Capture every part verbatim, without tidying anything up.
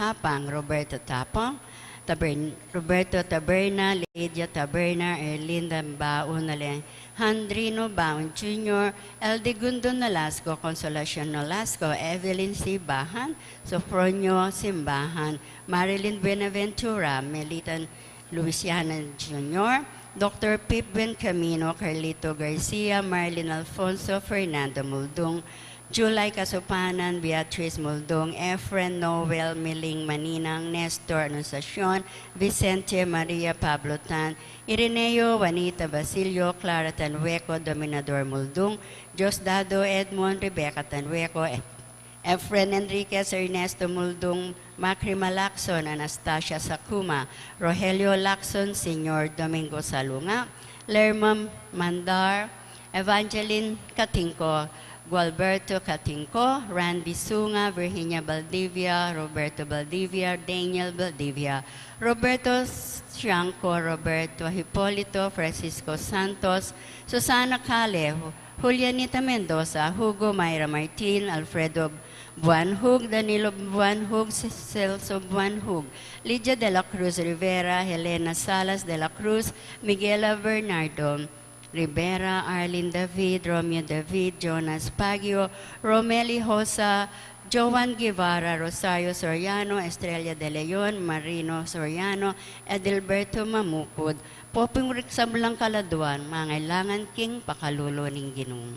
Tapang, Roberto Tapang, Tabern-, Roberto Taberna, Lydia Taberna, Erlinda Baun, Alejandrino Baun Junior, Eldegundo Nolasco, Consolacion Nolasco, Evelyn Simbahan, Sofronio Simbahan, Marilyn Buenaventura, Melita Luisiana Junior, Doctor Pip Buencamino, Carlito Garcia, Marlin Alfonso, Fernando Muldung, July Kasupanan, Beatriz Muldung, Efren, Noel, Miling Maninang, Nestor Anunciacion, Vicente, Maria, Pablo Tan, Ireneo, Juanita Basilio, Clara Tanhueco, Dominador Muldung, Diosdado Edmond, Rebecca Tanhueco, Efren Enriquez, Ernesto Muldung, Macrima Lacson, Anastasia Sakuma, Rogelio Lacson Senior, Domingo Salunga, Lerma Mandar, Evangeline Catinco, Gualberto Catinco, Randy Sunga, Virginia Baldivia, Roberto Baldivia, Daniel Baldivia, Roberto Sianco, Roberto Hipolito, Francisco Santos, Susana Cale, Julianita Mendoza, Hugo, Myra Martin, Alfredo Buanhug, Danilo Buanhug, Celso Buanhug, Lydia de la Cruz Rivera, Helena Salas de la Cruz, Miguela Bernardo Rivera, Arlene David, Romeo David, Jonas Pagio, Romeli Hosa, Joan Guevara, Rosario Soriano, Estrella de Leon, Marino Soriano, Edilberto Mamukud, Poping Rick Sablang Kaladuan, mangailangan king pakalulu ning Ginu.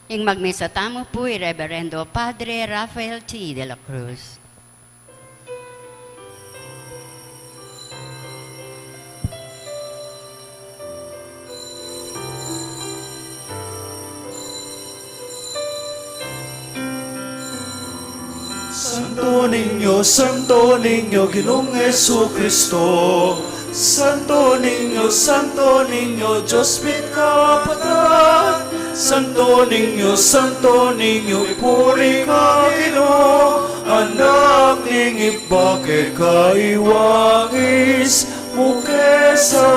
Ing magmisa tamu pu i Reverendo Padre Rafael T. de la Cruz. Santo Niño, Santo Niño, Ginung Jesucristo. Santo Niño, Santo Niño, Dios ming kapatad. Santo Niño, Santo Niño, ipuri ka, Ginu, anak ning Ibpa, keka iwangis mu kesa.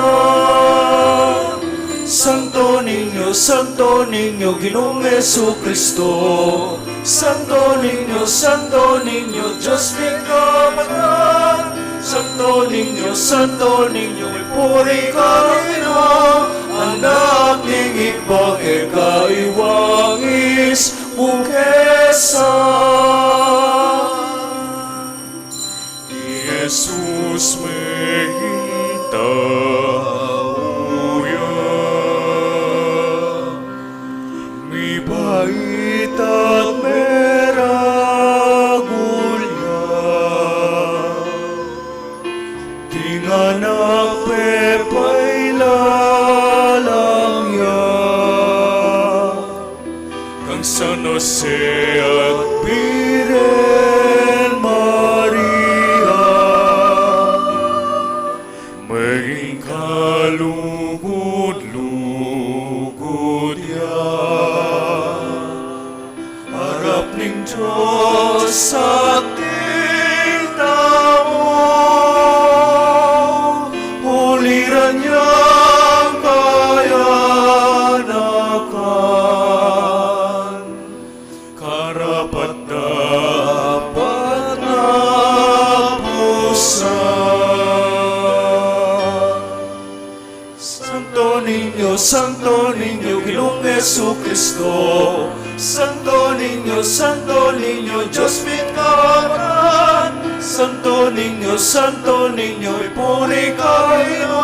Santo Niño, Santo Niño, Ginung Jesucristo. Santo Niño, Santo Niño, Dios ming kapatad. Santo Niño, Santo Niño, ipuri ka, Ginu, anak ning Ibpa, keka iwangis mu kesa. I Jesus meging tau ya, mibait at meragul ya. Ding anak pepailalang ya kang San Jose at Birhen Maria, meging kalugud-lugud ya harap ning Dios at ning tau. Uliran yang kayanakan, karapat-dapat na pusa. Santo Niño, Santo Niño, Ginung Jesucristo. Santo Niño, Santo Niño, Dios ming kapatad. Santo Niño, Santo Niño, ipuri ka, Ginu,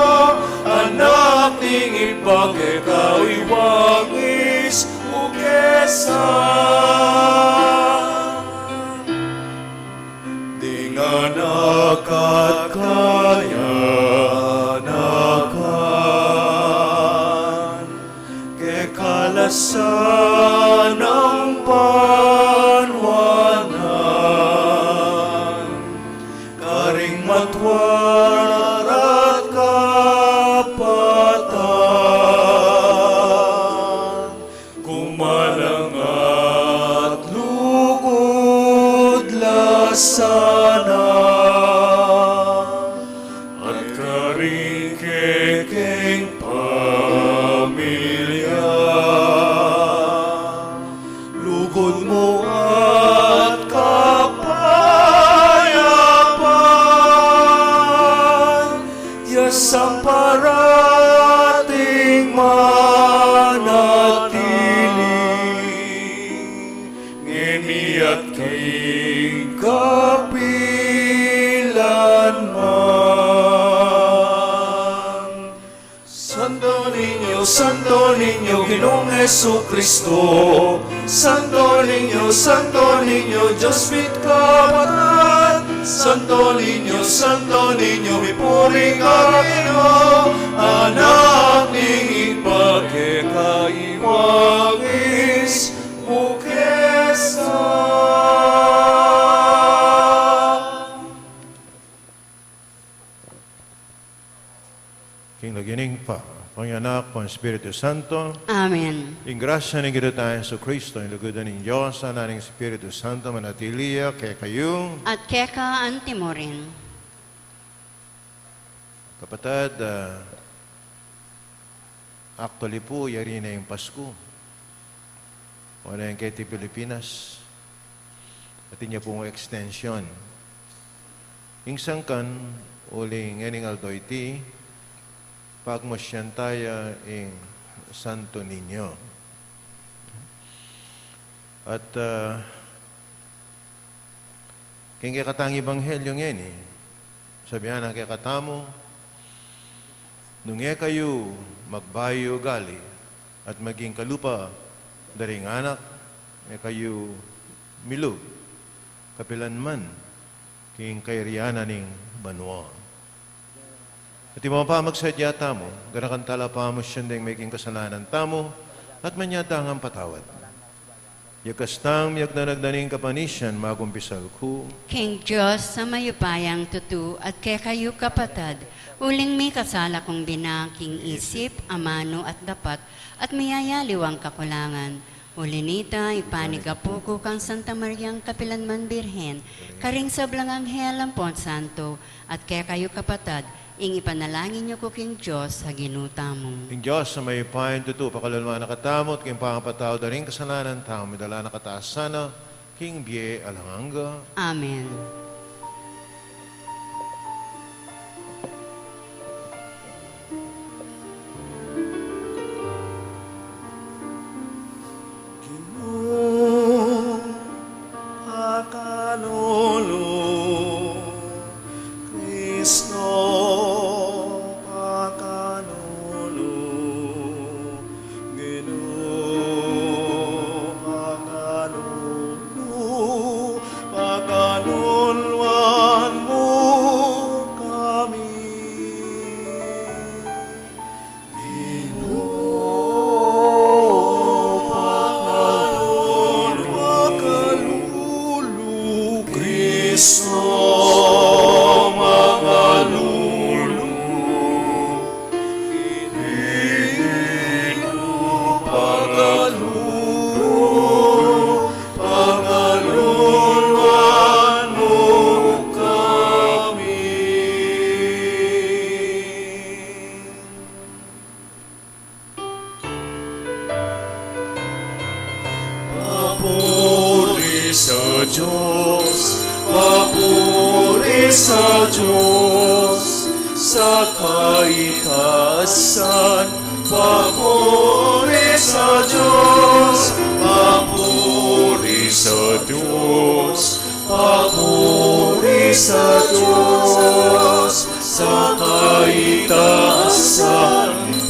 anak ning Ibpa, keka iwangis mu kesa. Ding anak at kayanakan, kekalasan nang banua nan, kari Matwara kapatad, kumalang at lugud la sana, at karing kekeng pamilya. Lugud mu at kapayapan, ya sang parating manatili, ngeni at king kapilan man. Santo Niño, Santo Niño, Ginung Jesucristo. Santo Niño, Santo Niño, Dios mit kapatad. Santo Niño, Santo Niño, mipuri ka kekami, anak ning Ibpa, kekami mismu. King lagyu ning Ibpa, king Anak, king Espiritu Santo. Amen. Ing grasya ning Ginu tang Jesucristo, ing lugud ning Dios, Ibpa, ing Espiritu Santo, manatili ya kekayu. At keka anti murin. Kapatad, ah, actually pu, yari na ing Pasku. Wala yang keti Pilipinas. Atin ya pung extension. Ing sangkan, uling ngening aldo iti, pagmasyan taya ing Santo Niño. At, ah, king kekatang ebanghelyo ngeni, sabian na kekatamu, nung e kayu magbayu ugali at maging kalupa da ring anak, e kayu milub kapilan man king kayarian na ning banua. At ing pamagsadya tamu, ganakan tala pamusyandeng meging kasalanan tamu, at manyad tang patawad. Yakas tang miyagdanag na ning kapanisian, magumpisal ku. King Dios a mayupayang tutu, at kekayu kapatad, uling mikasala kung bilang king isip, amanu at dapat, at miyayaliwang kakulangan. Uli nita, ipanigapu ku kang Santa Mariang kapilanman Birhen, karing sablang anghel ampon santo, at kekayu kapatad, ing ipanalangin yu ku king Dios a Ginu tamu. Ing Dios a mayupayang tutu, pakalulwan na katamu, at king pangapatawad da ring kasalanan tamu, idala na katamu sana king bie alang angga. Amen. Ginu, pakalulu, Kristo, pakalulu, Ginu, pakalulu, pakaluluan mu kami. Ginu, pakalulu, Kristo, pakalulu, Ginu, pakalulu, pakaluluan mu kami. Papuri sa Dios, papuri sa Dios, sa kaitaasan. Papuri sa Dios, papuri sa Dios, papuri sa Dios, sa kaitaasan,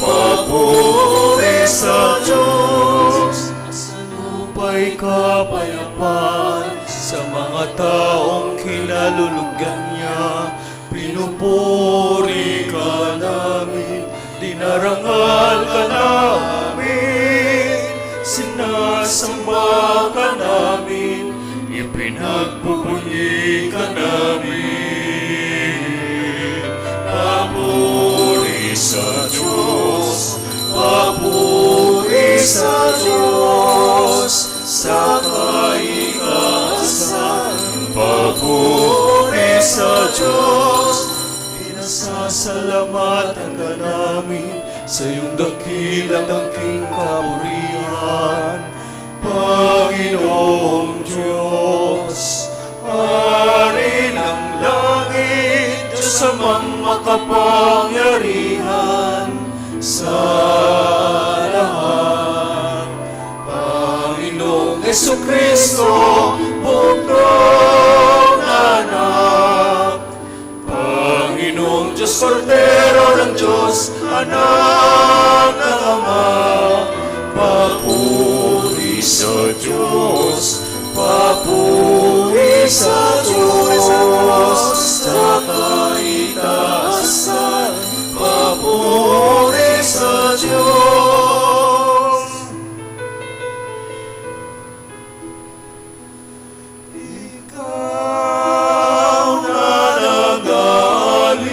papuri sa Dios. Sa lupa'y kapayapan, sa mga taong kinalulugdan niya, pinupuri ka namin, dinarangal ka namin, sinasamba ka namin, ipinagbubunyi ka namin. Dios, pinasasalamatan ka namin sa iyong dakilang angking kaburihan, Panginoong Diyos, Hari ng langit, Diyos Amang makapangyarihan sa lahat. Panginoong Jesucristo, bugtong anak, Panginoong Diyos, Kordero ng Diyos, Anak ng Ama, papuri sa Diyos, papuri sa Diyos, sa kaitaasan, papuri sa Diyos. Ikaw na nag-aalis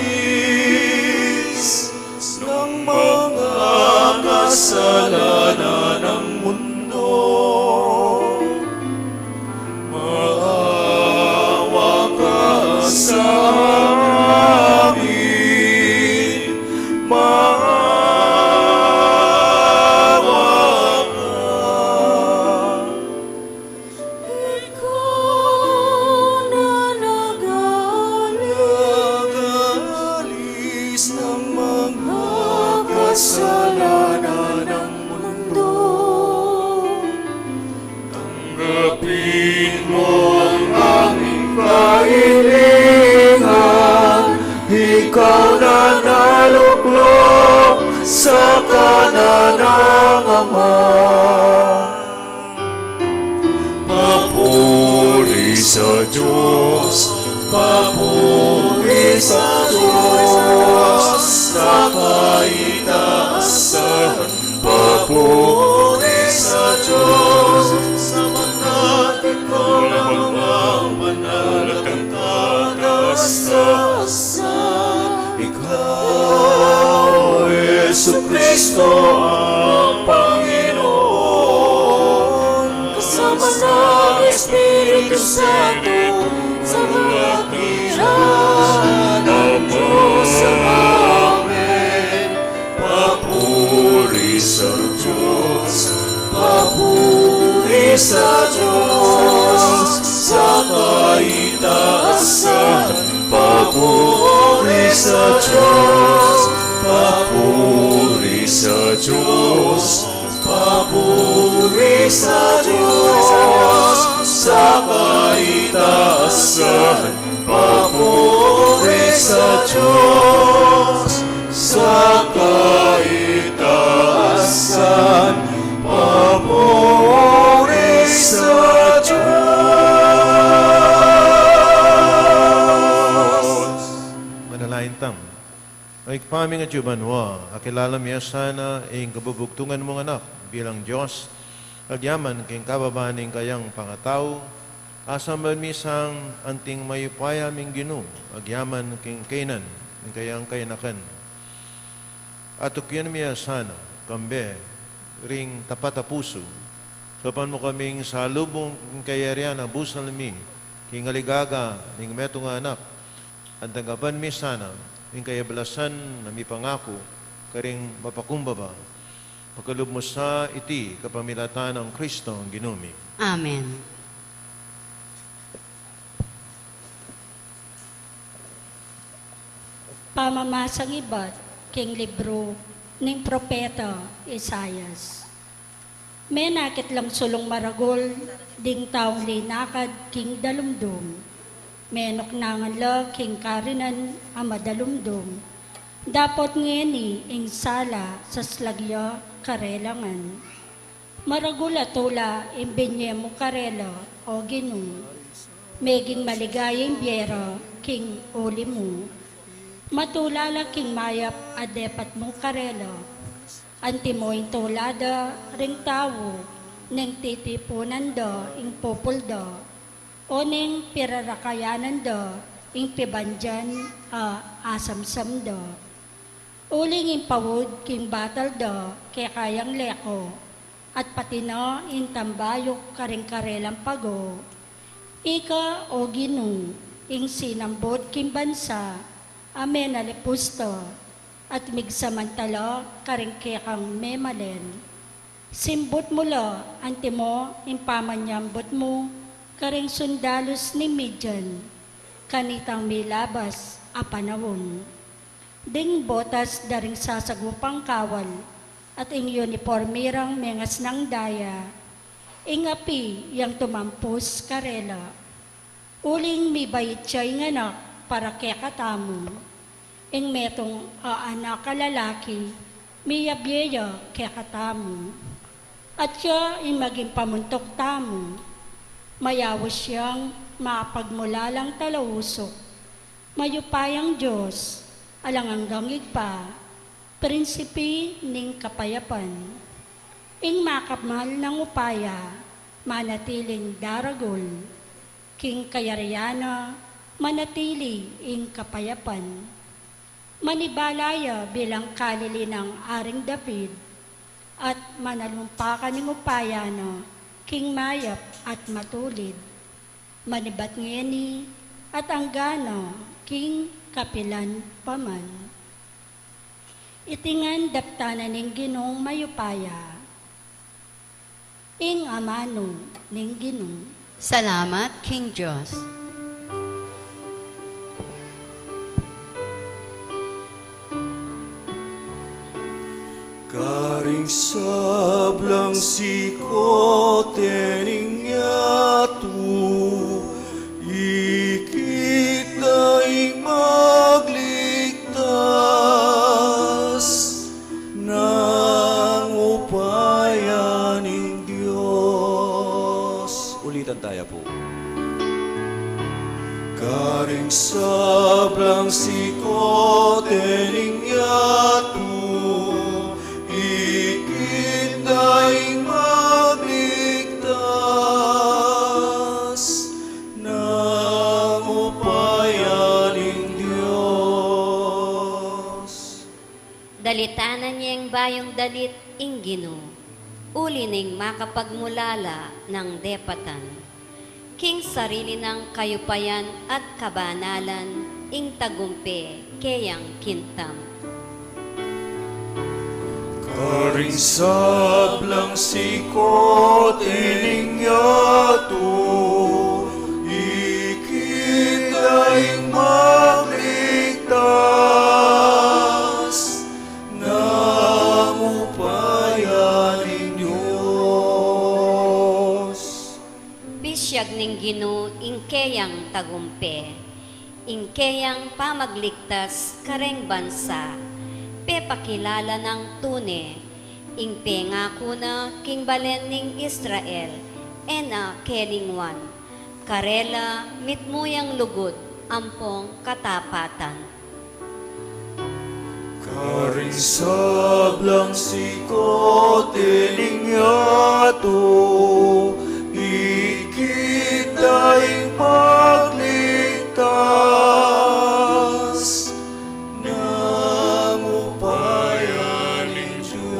ng mga kasalanan ng mundo. Maawa ka sa amin. Maawa ka. Ikaw na nag-aalis ng mga kasalanan ng mundo. Tanggapin mo ang aming kahilingan. Ikaw na naluklok sa kanan ng Ama. Papuri sa Diyos, papuri sa Diyos, sa kaitaasan, papuri sa Diyos, sapagkat ikaw lamang ang banal at ang kataasan. Ikaw, Jesucristo, ang Panginoon, kasama ng Espiritu Santo, sa mga kailan ng Diyos Ama. Amen. Papuri sa Diyos, papuri sa Diyos, sa kaitaasan, papuri sa Diyos, papuri sa Diyos, papuri sa Diyos, sa kaitaasan, papuri sa Diyos, sa kaitaasan, papuri sa Diyos. Manalangin tamu. O Ibpa mi, atsu ka banua, akilala mi sana ing kabubugtungan mung Anak bilang Dios, agyaman king kababaan ning kayang pangatau, asamban mi sang anting mayupaya ming Ginu, agyaman king kainan ning kayang kayanakan. Atukyan mi sana, kambe ring tapat a pusu, saupan mu kaming salubung king kayarian a busal mi king aligaga ning metung a Anak, at tanggapan mi sana ing kayabalasan a mipangaku karing mapakumbaba. Pakalub mu sa iti kapamilatan nang Kristo a Ginu mi. Amen. Pamamasang ibat king libru ning propeta Isaias. Menakit lang sulung maragul ding taung linakad king dalumdum. Menuknangan la king karinan a madalumdum. Dapot ngeni ing sala saslag ya karela ngan. Maragul a tula ing binye mu karela, O Ginu. Meging maligaya ing bie ra king uli mu. Matula la king mayap a depat mu karela. Antimo ing tula da ring tau ning titipunan da ing pupul da, o ning pirarakayanan da ing pibandian a asamsam da. Uling ing paud king batal da keka yang leko, at pati na ing tambayuk karing karelang pago. Ika, O Ginu, Ing sinambut king bansa a menalipusta at migsamantala karing kekang memalen. Simbut mu la, antimo ing pamanyambut mu karing sundalus ning Midian, kanitang milabas a panaun. Ding botas da ring sasagupang kawal at ing uniporme rang mengasnang daya, ing api yang tumampus karela. Uling mibait ya ing anak para kekatamu, ing metung a anak a lalaki, miyabie ya kekatamu. At ya ing maging pamuntuk tamu, mayaus yang mapagmulalang talausuk, mayupayang Dios, alang anggang Ibpa, Prinsipe ning kapayapan. Ing makamal nang upaya, manatiling daragul, king kayarian na manatili ing kapayapan. Manibala ya bilang kalili nang Aring David, at manalumpakan ning upaya na king mayap at matulid. Manibat ngeni at anggana king kapilan pa man. Iti ngan daptan na ning Ginung mayupaya. Ing amanu ning Ginu. Salamat king Dios. Karing sablang sikote ning yatu, ikit da ing magligtas nang upaya ning Dios. Ulitan taya pu. Karing sablang sikote ning yatu, ikit da ing magligtas nang upaya ning Dios. Dalitanan yeng bayung dalit ing Ginu, uli ning makapagmulala nang depatan. King sarili nang kayupayan at kabanalan, ing tagumpe keyang kintam. Karing sablang sikote ning yatu, ikit da ing magligtas nang upaya ning Dios. Pisiag ning Ginu ing keyang tagumpe, ing keyang pamagligtas kareng bansa. Pepakilala nang tune ing pengaku na king balen ning Israel, e na kelingwan. Karela mitmu yang lugud ampong katapatan. Karing sablang sikote ning yatu, ikit da ing magligtas nang upaya ning Dios.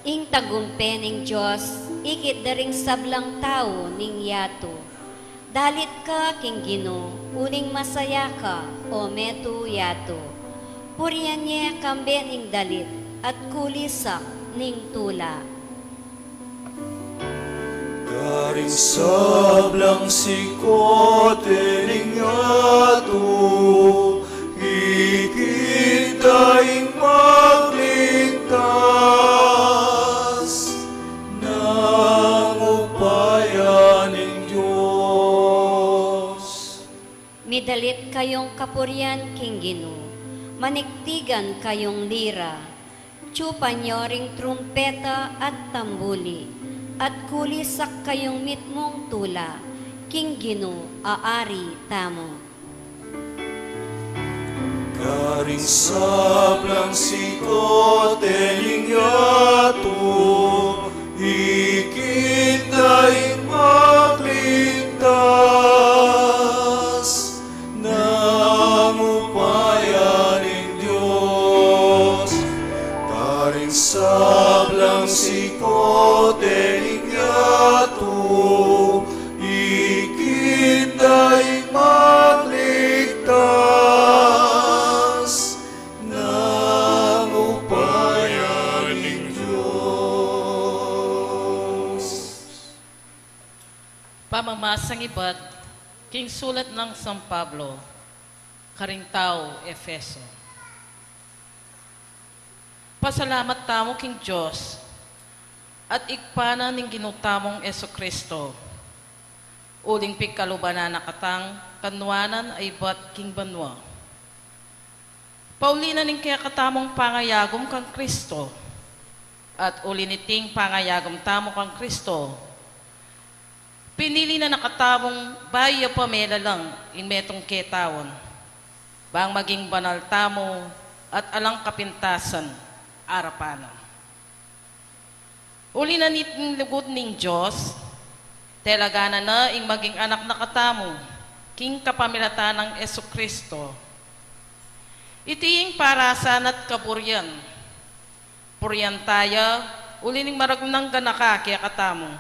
Ing tagumpe ning Dios ikit da ring sablang tau ning yatu. Dalit ka king Ginu, uling masaya ka, o metung yatu. Purian ye kambe ning dalit at kulisak ning tula. Karing sablang sikote ning yatu, ikit da ing magligtas nang upaya ning Dios. Midalit kayung kapurian king Ginu, manigtigan kayung lira, tsupan yo ring trumpeta at tambuli, at kulisak kayung mitmung tula king Ginu a Ari tamu. Karing sablang sikote ning yatu, ikit da ing magligtas nang upaya ning Dios. Karing sablang sikote ning yatu, ikit Ibat king sulat nang San Pablo karing tau Efeso. Pasalamat tamu king Dios at Ibpa na ning Ginu tamung Jesu-Cristo, uling pigkaluban na na katang kanuanan a ibat king banua. Pauli na ning kekatamung pangayagum kang Cristo, at uli niting pangayagum tamu kang Cristo, pinili na na katamung bayu ya pamelalang ing metung ketaun, bang maging banal tamu at alang kapintasan arapan na. Uli na niting lugud ning Dios, telaganan na ing maging anak na katamu king kapamilatan nang Jesu-Cristo. Iti ing parasan at kaburian. Purian taya, uli ning maragul nang ganaka kekatamu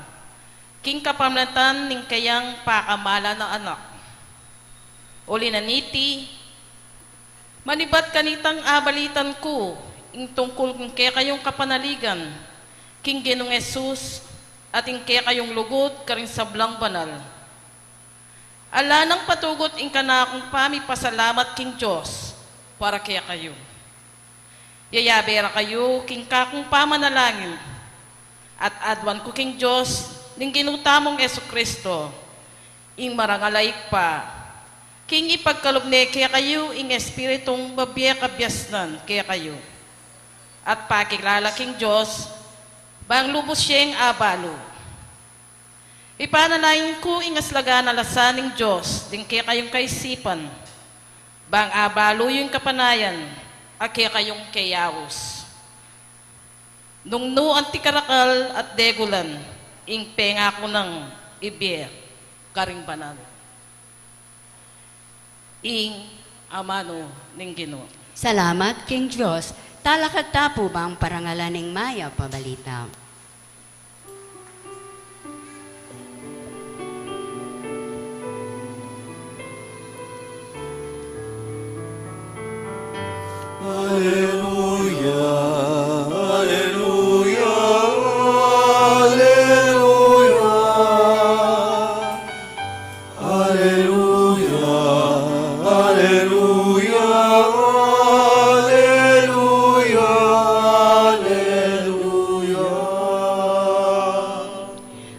king kapamilatan ning kayang pakamalan a Anak. Uli na niti, manibat kanitang abalitan ku ing tungkul king kekayung kapanaligan king Ginung Jesus at ing kekayung lugud karing sablang banal. Ala nang patugut ing kanakung pamipasalamat king Dios para kekayu. Yayabe ra kayu king kakung pamanalangin, at aduan ku king Dios ning Ginu tamung Jesu-Cristo, ing marangal a Ibpa, king ipagkalub ne kekayu ing Espiritung babie kabiasnan kekayu, at pakilala king Dios bang lubus yeng abalu. Ipanalangin ku ing aslagan a lasa ning Dios ding kekayung kaisipan, bang abalu yu ing kapanayan a kekayung keyaus, nung nu anti karakal at degulan ing pengaku nang ibie karing banal. Ing amanu ning Ginu. Salamat king Dios. Talakad ta pu bang parangalan ing mayap a balita. Aleluya, aleluya, aleluya. Aleluya, aleluya, aleluya, aleluya.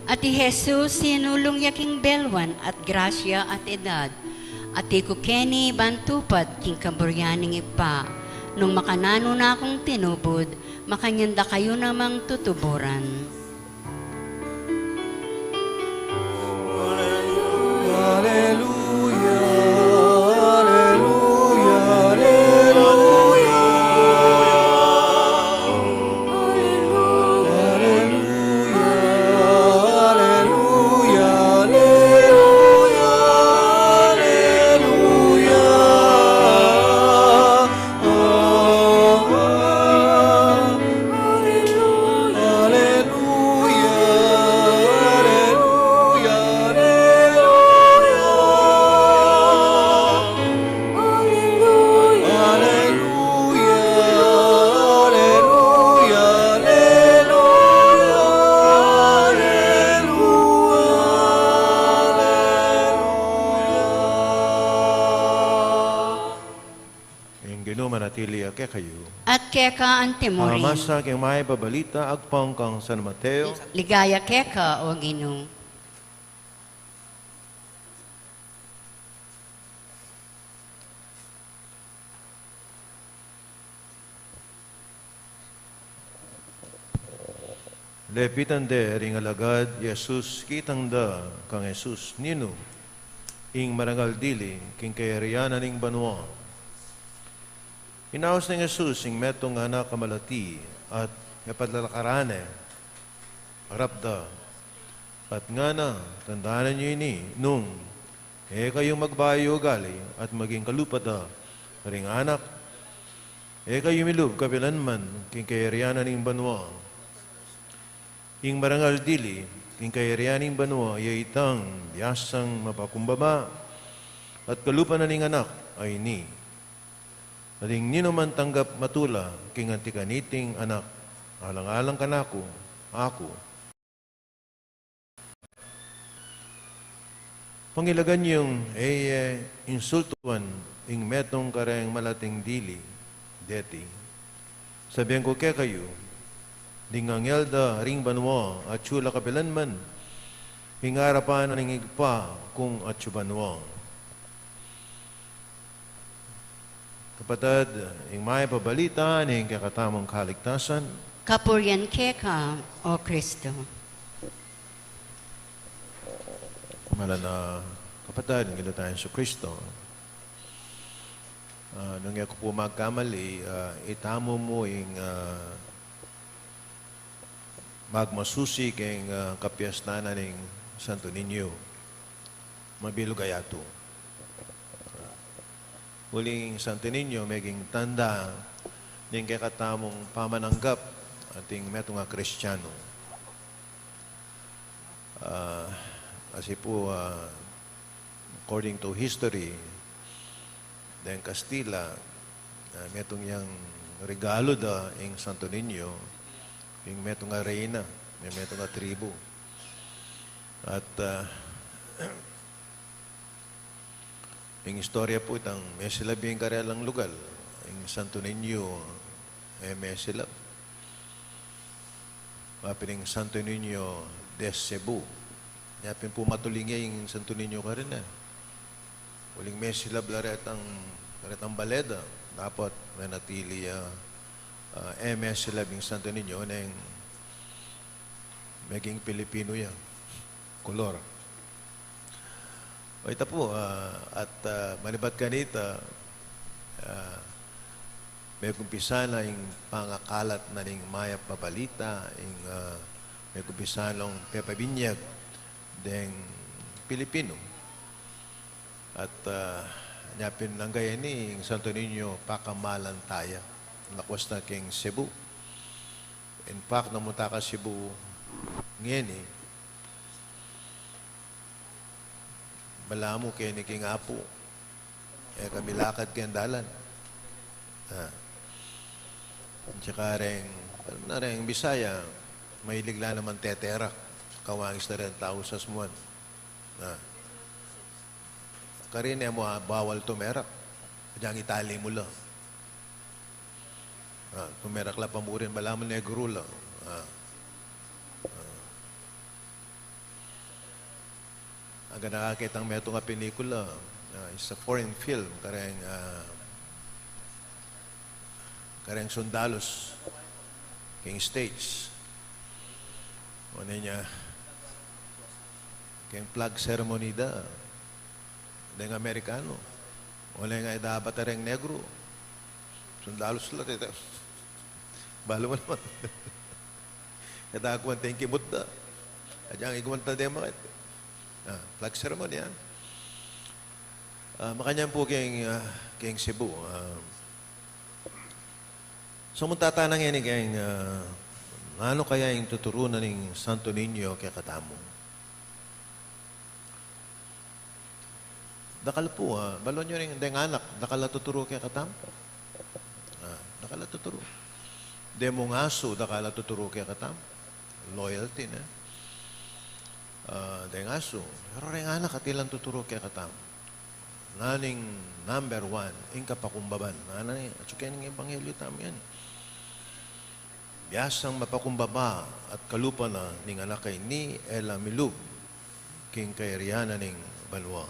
At i Jesus sinulung ya king belwan at grasya at edad, at ikukeni ban tupad king kaburian ning Ibpa. Nung makananu na kung tinubud, makanyan da kayu namang tutuburan. Aleluya, aleluya, aleluya. Aleluya, aleluya, aleluya, aleluya. Ing Ginu manatili ya kekayu. At keka anti mu rin. Masa king mayap a balita agpang kang San Mateo. Ligaya keka, O Ginu. Lepitan de ring alagad i Jesus, kitang da kang Jesus ninu ing marangal dili king kayarian na ning banua. Inaus nang Jesus ing metung a anak a malati at ipalalakad ne harap da, at ngana, tandanan yu ini, nung e kayu magbayu ugali at maging kalupa da ring anak, e kayu milub kapilan man king kayarian na ning banua. Ing marangal dili king kayarian ning banua ya itang biasang mapakumbaba at kalupa na ning anak a ini. At ing ninuman tanggap matula king anti kaniting anak, alang-alang kanaku, aku. Pangilagan yung e, e, insultuan ing metung kareng malating dili deti. Sabian ku kekayu, ding anghel da ring banua atyu la kapilan man, ing arapan na ning Ibpa kung atyu banua. Kapatad, ing mayap a balita ning kekatamung kaligtasan. Kapurian keka, O Kristo. Mahal na kapatad, ing Ginu tang Jesucristo. Ah, nung e ku pu magkamali, ah, itamu mu ing, ah, magmasusi keng, ah, kapiestan na ning Santo Niño. Mabilug a yatu. Uling Santo Niño, meging tanda ning kekatamung pamananggap ating metung a Kristiano. Ah, asi pu, ah, according to history, deng Kastila, ah, metung yang regalu da ing Santo Niño, ing metung a reyna, ing metung a tribu. At, ah, ing istorya pu itang mesilab ing karelang lugal, ing Santo Niño, e mesilab. Wa pin ing Santo Niño de Cebu. Nya pin pu matuling ya ing Santo Niño karin e. Uling mesilab la retang, retang bale da. Dapot menatili ya, ah, e mesilab ing Santo Niño neng meging Pilipino ya. Kolor. O ita pu, ah, at, ah, manibat kanita, ah, megumpisa na ing pangakalat na ning mayap a balita, ing, ah, megumpisa nang pepabinyag deng Pilipino. At, ah, nya pin nang gaya ini, ing Santo Niño pakamalan taya. Lakwas na keng Cebu. In fact, nung munta ka Cebu ngeni, balamu keni king Apu, e ka milakad keng dalan. Ah. Tsaka reng, na reng Bisaya, mahilig la naman teterak. Kawangis na reng tau sa sumuan. Ah. Karin e mu, ah, bawal tumerak. Agyang itali mu la. Ah, tumerak la pa mu rin, balamu negro la. Ah. Ah. Agyang nakakitang metung a pelikula, ah, it's a foreign film, kareng, ah, kareng sundalus keng States. One nya, keng flag ceremony da, deng Amerikano. One nya, e da bata reng negro. Sundalus la, tete. Balu mu naman. Keta kuan, thank you, mutda. Agyang iguan ta deng maket. Ah, flag ceremony, ah. Ah, makanyan pu keng, ah, keng Cebu, ah, so, munta tana ngeni keng, ah, nanu kaya ing tuturu na ning Santo Niño kekatamu? Dakal pu, ah, balu yu rin, deng anak, dakal a tuturu kekatamu. Ah, dakal a tuturu. Deng mung asu, dakal a tuturu kekatamu. Loyalty, ne? Ah, deng asu. Pero deng anak, atin lang tuturu kekatamu. Nanu ing number one, ing kapakumbaban. Nanu, atyu keni ing ebanghelyo tamu yan. Biasang mapakumbaba at kalupa na ning anak a ini e la milub king kayarian na ning banua.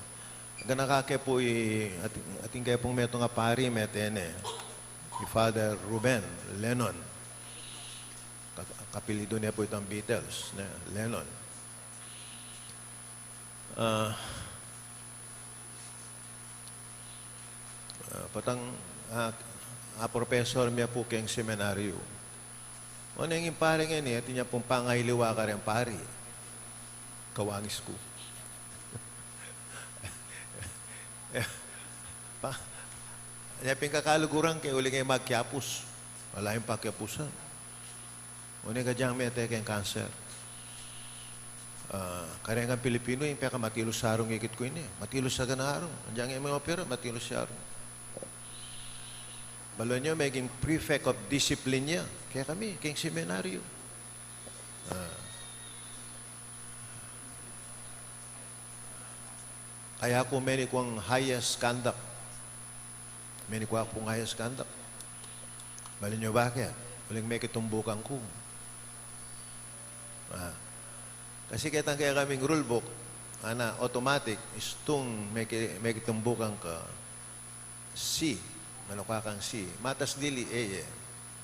Agyang nakake pu i, atin, atin kaya pung metung a pari, mete ne, i Father Ruben Lennon. Ka-, kapilidu ne pu itang Beatles, ne, Lennon. Ah, ah, patang, ah, ah, professor mi pu keng seminaryo. One ing pari ngeni, atin ya pung pangailiwa kareng pari. Kawangis ku. Pa, nya pin kakaluguran ke uling e magkiapus. Ala yang pakiapusan. One, agyang mete keng cancer. Ah, kareng Pilipino, ing peka matilus a arung ikit ku ini. Matilus a ganarung. Agyang e me-opera, matilus a arung. Balu yu, meging prefect of discipline ya kekami keng seminaryo. Ah. Aya ku menikwa ing highest conduct. Menikwa kung highest conduct. Malinyu bakit? Uling mekitumbukan ku. Ah. Kasi ketang kekaming rule book, ana, automatic, istung meki-, mekitumbukan ka, C. Manukwa kang C. Matas dili, A, e.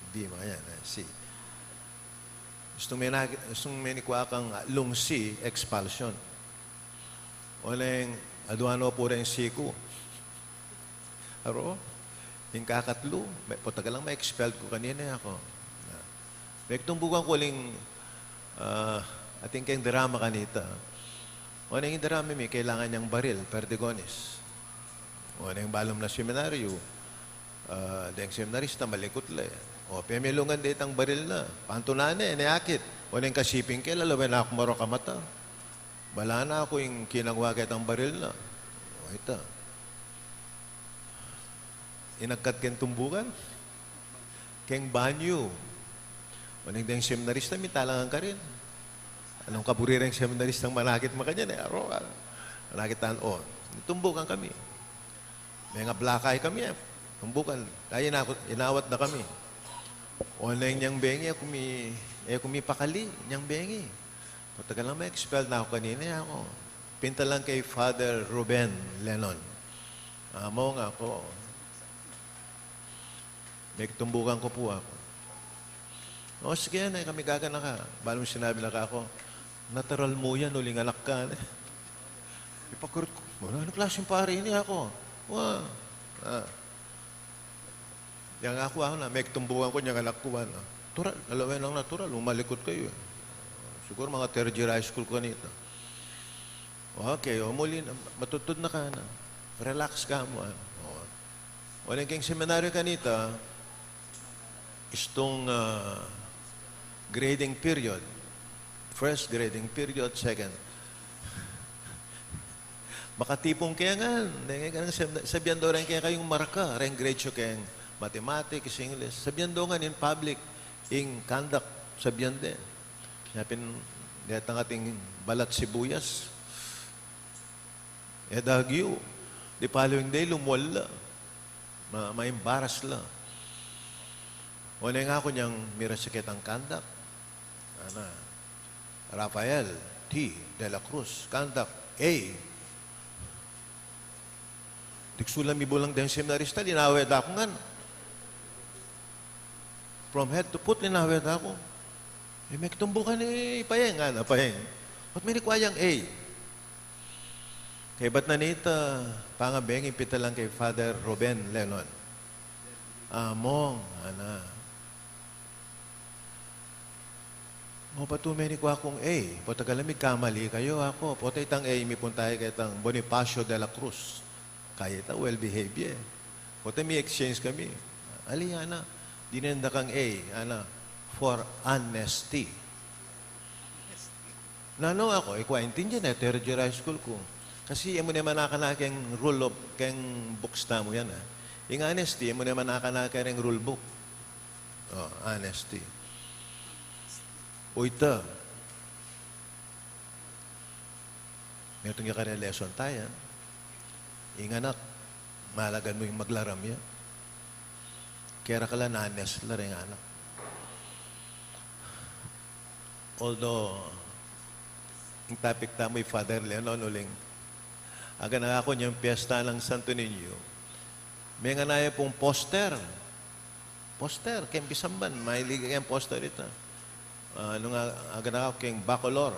B, makanyan, e, C. Istung mena-, istung menikwa kang lung C, expulsion. Oneng, adua no pu reng C ku. Aro, ing kakatlu, me-, potagalang ma-expelled ku kanita e, aku. Mekitumbukan ku uling, ah, atin keng drama kanita. Oneng ing drama mi, kailangan yang baril, perdigones. Oneng balu mu na seminaryo, ah, deng seminarista, malikut la e. O, pemilungan de itang baril na. Pantunan ne, ne akit. Oneng kasiping ke, lalawen na ku marok a mata. Bala na ku ing kinangwa ketang baril na. O, ita. Inagkat keng tumbukan. Keng banyu. Oneng deng seminarista, mitalangan karin. Anung kaburi reng seminaristang manakit makanyan e? Aro, a. Manakit tan, o. Tumbukan kami. Mengablakay kami e. Tumbukan. Kaya inaku-, inawat da kami. Oneng inyang bengi, e ku mi-, e ku mipakali, inyang bengi. Potagalang ma-expelled na ku kanita e, aku. Pintalan keng Father Ruben Lenon. Among aku. Mekitumbukan ku pu, aku. O, sige, ne kami gaganaka. Balu mu sinabi na kaku, natural mu yan, uling anak ka, ne. Ipakurut ku, "Anung klaseng pari ini?" aku. Wa. A. Yang aku, aku na, mekitumbukan ku, yang anak ku, ana. Natural, lalawen nang natural, umalikut kayu e. Siguru mga third year high school ku kanita. Okay, o, muli na, matudtud na ka na. Relax ka mu, a. O. Oneng keng seminaryo kanita, istung, ah, grading period. First grading period, second. Makatipun ke ngan, deng keng sem-, sabian do reng kekayung marka, reng grade yu keng mathematics, English. Sabian do ngan in public, ing conduct, sabian de. Yapin, detang ating balat sibuyas. E da agyu, the following day, lumual la. Ma-, ma-embarrass la. Oneng aku inyang mirasakit ang conduct. Ana, Rafael T. de la Cruz, conduct A. Diksu la mibulang deng seminarista, linawe da ku ngan. From head to foot, linawe da ku. E, mekitumbukan e, paeng, ana, paeng. Ba't menikwa yang A? Kaybat na nita, pangabeng, pintalan keng Father Ruben Lenon. Among, ana. O, ba't menikwa kung A? Potagalang migkamali kayu, aku. Pota itang A, mipunta ya ketang Bonifacio de la Cruz. Kaya ita, well behaved ya e. Pota mi-exchange kami. Ali, ana, dinan da kang A, ana, for honesty. Nanu, aku, e ku aintindian e, third year high school ku. Kasi e mu ne man akanaka keng rule of, keng books tamu yan, a. Ing honesty, e mu ne man akanaka keng rule book. O, honesty. O, ita. Metung ya kareng lesson taya. Ing anak, malagan mu ing maglaram ya. Kera ka la, honest la reng anak. Although, ing topic tamu i Father Lenon, uling aganaka ku inyang piyesta nang Santo Niño, menganaka ya pung poster. Poster, keng pisamban, mahilig keng poster ita. A, nung a-, aganaka ku keng Bacolor.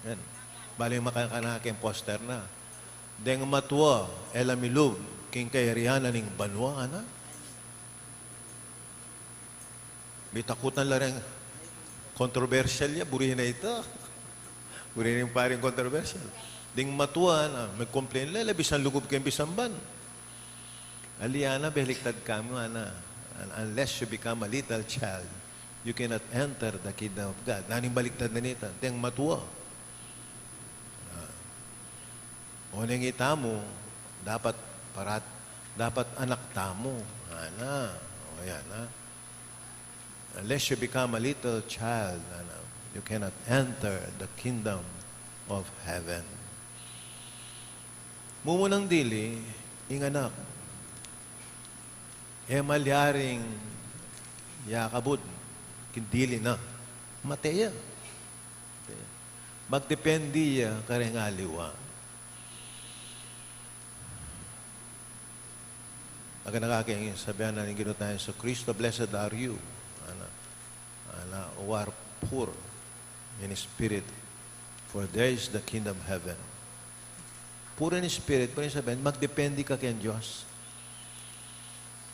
Yan. Bale, makanaka keng poster na. Deng matua, e la milub king kayarian na ning banua, ana. Mitakutan la reng kontrobersyal ya, buri na ita. Buri ning paring kontrobersyal. Deng matua na, me-complain la, e la bisang lugub keng pisamban. Ali, ana, baliktad ka mu, ana. Un-, unless you become a little child, you cannot enter the kingdom of God. Nanu ing baliktad na nita? Deng matua. A. Oneng itamu, dapat parat-, dapat anak tamu. Ana, o yan, a. Unless you become a little child, ana, you cannot enter the kingdom of heaven. Mumunang dili, ing anak, e malyaring yakabud king dili na. Mate ya. Magdepende ya kareng aliwa. Aganaka king sabian na ning Ginu tang Jesucristo, "Blessed are you, ana, ana, who are poor in spirit, for theirs is the kingdom of heaven." Poor in spirit, poor in spirit, magdepende ka keng Dios.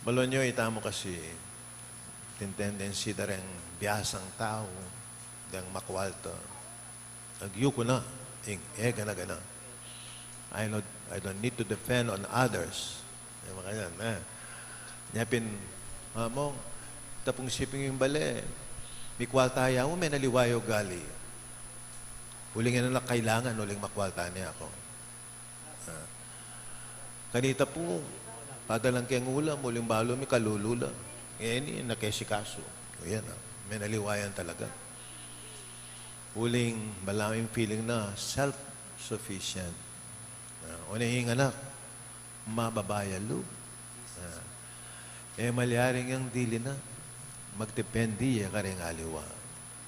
Balu yu, itamu kasi, ing tendency da reng biasang tau, deng makwalta. Agyuku na ing e gana-gana. I not, I don't need to depend on others. E makanyan, e. Nya pin, among, tapung siping ing bale, mikwalta ya mu, menaliwa ya ugali. Uling e na kailangan, uling makwalta ne aku. A. Kanita pu, padalan keng ulam, uling balu mi kalulu la. Ngeni, nakesikasu. O yan, a. Menaliwa yan talaga. Uling, balamu ing feeling na self-sufficient. A, o ne ing anak, mababa ya lub. A, e malyaring yang dili na, magdepende ya kareng aliwa.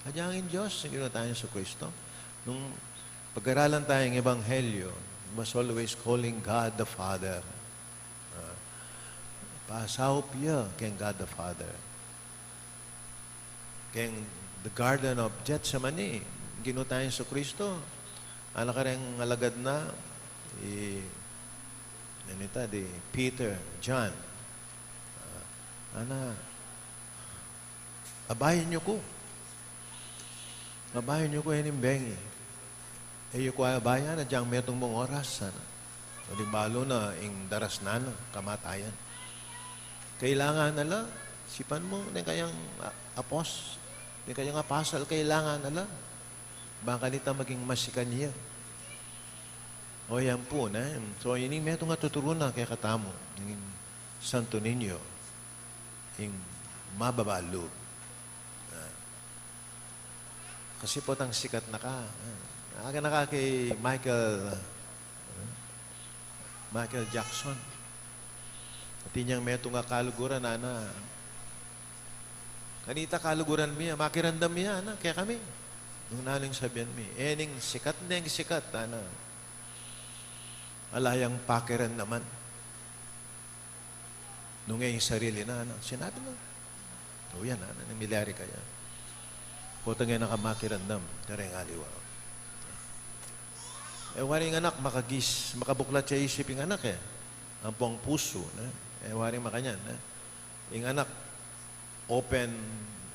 Agyang ing Dios, ing Ginu tang Jesucristo, nung pag-aralan taya ing Ebanghelyo, was always calling God the Father. A, pasaup ya keng God the Father. Keng the Garden of Gethsemane, Ginu tang Jesucristo, ana kareng alagad na, i, anita, di Peter, John. A, ana, abayan yu ku. Abayan yu ku, e ning bengi. E yu ku abayan, agyang metung mung oras, ana. Uling balu na ing darasnan na, kamatayan. Kailangan na la, sipan mu, deng kayang a-, apos-, deng kayang apasal, kailangan na la. Bang kanita maging masikan ya. O yan pu, ne? So, ini ing metung a tuturu na kekatamu, ing Santo Niño, ing mababa lub. A. Kasi potang sikat na ka. A. Aganaka keng Michael, a, Michael Jackson. Atin yang metung a kaluguran, ana. Kanita kaluguran mi, a, makiramdam mi, ana, kekami. Nung nanu ing sabian mi, e ning sikat, neng sikat, ana. Ala yang pakiramdaman. Nung e ing sarili na, ana, sinabi na. O yan, ana, nung milyari kaya. Potang e na ka makiramdam kareng aliwa. E wari ing anak, makagis, makabuklat ya isip ing anak, e. Ampong pusu, ne? E wari makanyan, ne? Ing anak, open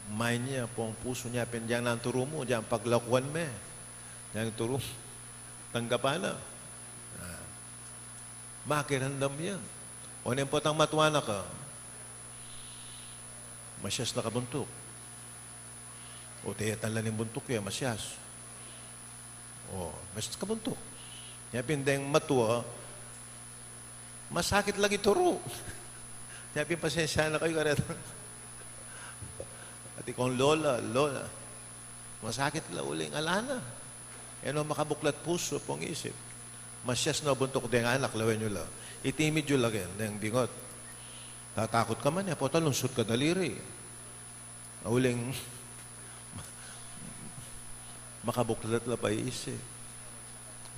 mind ya, ampong pusu nya, pin dyang nanu ing turu mu, dyang paglakuan me. Dyang turu, tanggapan na. A. Makiramdam ya. O neng potang matua na ka, masias na ka buntuk. O, teyatan la ning buntuk ya, masias. O, masias ka buntuk. Nya pin deng matua, masakit la ing turu. Nya pin pasensya na kayu kareta. Atin kung lola, lola. Masakit la uling ala na. E no makabuklat pusu, ampong isip. Masias no buntuk deng anak, lawen yu la. Itimid yu la ken, deng bingut. Tatakut ka man, e, pota lunsut ka daliri. Uling makabuklat la pa isip.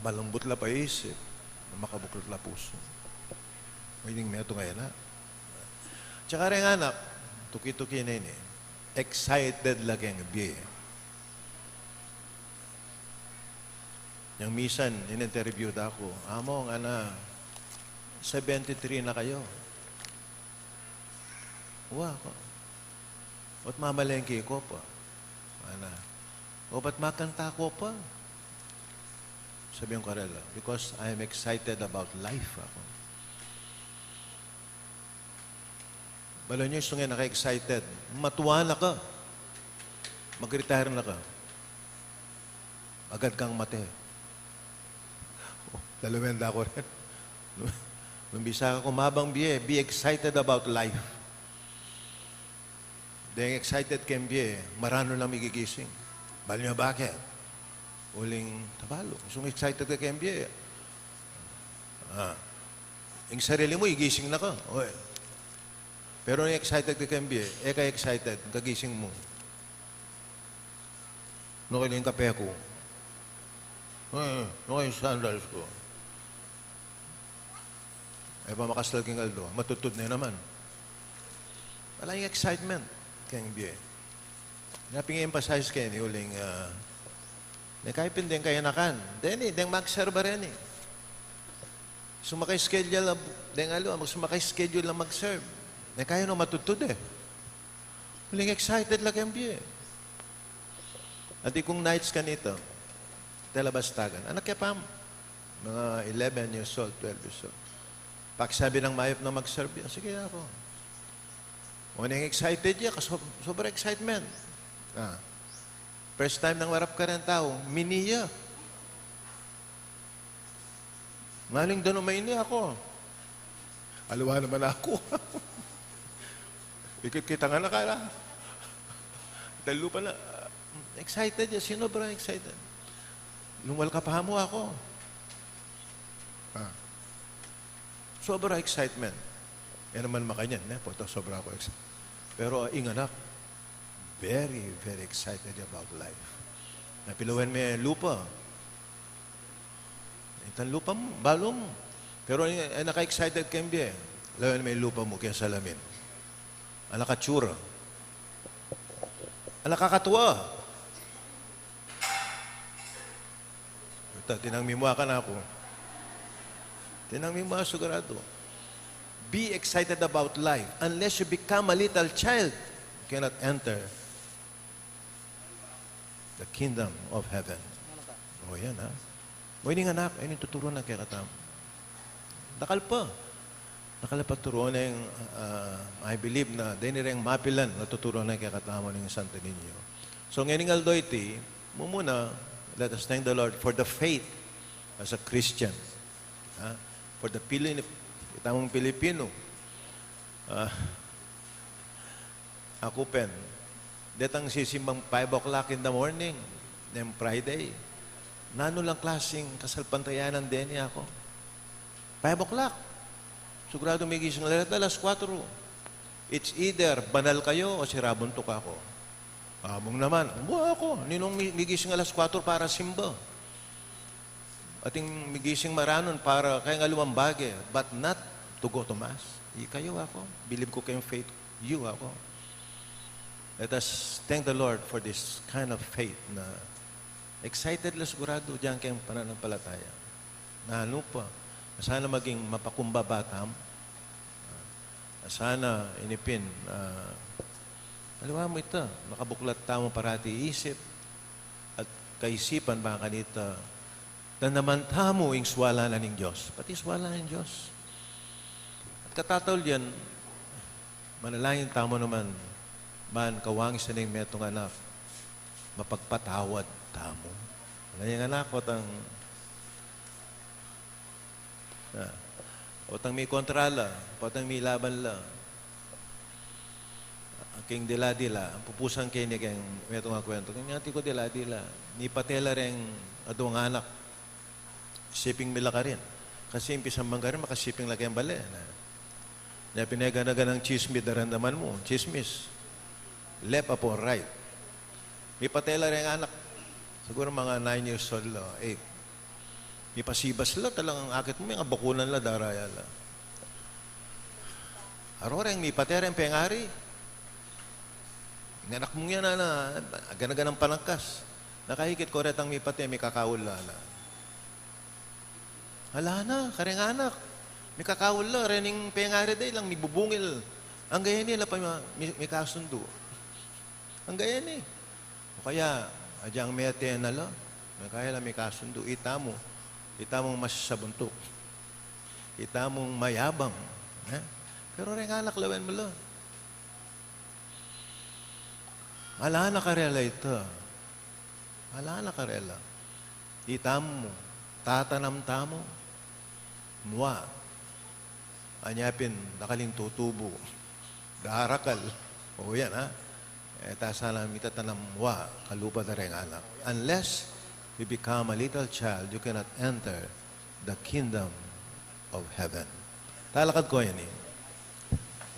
Malambut la pa isip. Makabuklat la pusu. Ini ing metung a anak. Tsaka reng anak, tuki-tuki na ini. Excited la keng bie. Yang misan, in-interview da ku, "Among, ana, seventy-three na kayu." "Wa," ku. "Ba't mamalengke ko pa?" Ana, "O, ba't makanta ko pa?" Sabian ku karela, "Because I am excited about life," aku. Balu yu, istung e na ka excited. Matua na ka. Mag-retire na ka. Agad kang mate. O, lalumen da ku rin. Nung bisa ka kumabang bie, be excited about life. Deng excited keng bie, maranu lang migigising. Balu yu bakit? Uling tabalu. Istung excited ka keng bie, a, Ah. Ing sarili mu, igising na ka. Oy. Pero nung excited ka keng bie, e ka excited, kagising mu. Nukil ing kape ku. Ay, nukil ing sandals ku. E pa makasal king aldo, matudtud ne naman. Ala ing excitement keng bie. Nya pin-emphasize ke ni uling, ah, ne kayu pin deng kayanakan. Deni, deng mag-serve reni. Sumaka-schedule la, deng aliwa, sumaka-schedule la mag-serve. Ne kayu no matudtud e. Uling excited la keng bie. Atin kung nights kanita, tela bastagan. Anak ya pam, mga eleven years old, twelve years old. Pakisabi nang mayap na mag-serve ya. Sige, aku. O, neng excited ya, kaso-, sobra excitement. Ah. First time nang marap kareng tau, mini ya. Nganing danu maini aku. Aliwa naman aku. Ikit kita nga na kala. Dalu pa na, excited ya, sinobra excited. Lumal ka pa mu aku. Ah. Sobra excitement. Yan naman makanyan, ne? Pota sobra aku excited. Pero, ah, ing anak, very, very excited about life. Napilawen me lupa. Itang lupa mu, balu mu. Pero, eh, naka-excited keng bie. Lawen me lupa mu keng salamin. Ala ka tsura. Ala ka katua. Ita, tinang mimua kanaku. Tinang mimua sigurado. Be excited about life. Unless you become a little child, you cannot enter the kingdom of heaven. O, yan, ha? O, ini nga anak, ini tuturuan na kekatamu. Dakal pa. Dakal pa turuan ing, ah, I believe na deni reng mapilan a tuturuan na kekatamu ning Santo Niño. So, ngening aldo iti, mumuna, let us thank the Lord for the faith as a Christian. Ha? For the Pili-, itamung Pilipino. Ah, aku pin, detang sisimbang five o'clock in the morning, neng Friday. Nanu lang klasing kasalpantayanan deni aku? Five o'clock. Sigurado migising la reta alas kuwatro. It's either banal kayu o sira buntuk aku. Among naman, "Wa, aku, ninung mi-, migising alas kuwatro para simba?" Atin migising maranun para keng aliwang bage, but not to go to mass. Ikayu aku, bilib ku keng faith yu aku. Let us thank the Lord for this kind of faith na excited la sigurado dinan keng pananampalataya. Nanu pa, sana maging mapakumbaba tamu. Sana ini pin, ah, aliwa mu ita, makabuklat tamu parati isip at kaisipan, bang kanita, danaman tamu ing suala na ning Dios, pati suala ning Dios. At katatawul yan, manalangin tamu naman, ban kawangis na ning metung anak, mapagpatawad tamu. Ala yang anak, potang, ah, potang mikontra la, potang milaban la. King dila-dila, pupusan ke ini keng metung a kuwentu. Keng atin ku dila-dila, mipate la reng adwang anak. Siping mi la karin. Kasi impisan man karin, makasiping la keng bale, na. Nya pin e gana-ganang tsismis, daramdaman mu, tsismis. Left upon right. Mipate la reng anak. Siguro mga nine years old la, eight. Mipasibas la, talagang akit mu, miyang bakunan la, daraya la. Aro reng mipate reng pengari. Ing anak mung yan, ana, gana-ganang panangkas. Nakaikit ku retang mipate, mikakaul la, ana. Ala na, kareng anak. Mikakaul la, rening pengari da, ilang mibubungil. Angga ini, ala pa mi-, mi-, mikasundu. Angga ini. O kaya, agyang mete na la. Kaya la mikasundu. Itamu. Itamung masabuntuk. Itamung mayabang. Eh? Pero reng anak, lawen mu la. Ala na karela ita. Ala na karela. Itamu, tatanam tamu, mua. Anya pin, dakal ing tutubu. Darakal. O yan, ha? E ta sana mitatanam mua, kalupa da reng anak. Unless you become a little child, you cannot enter the kingdom of heaven. Talakad ko yan eh.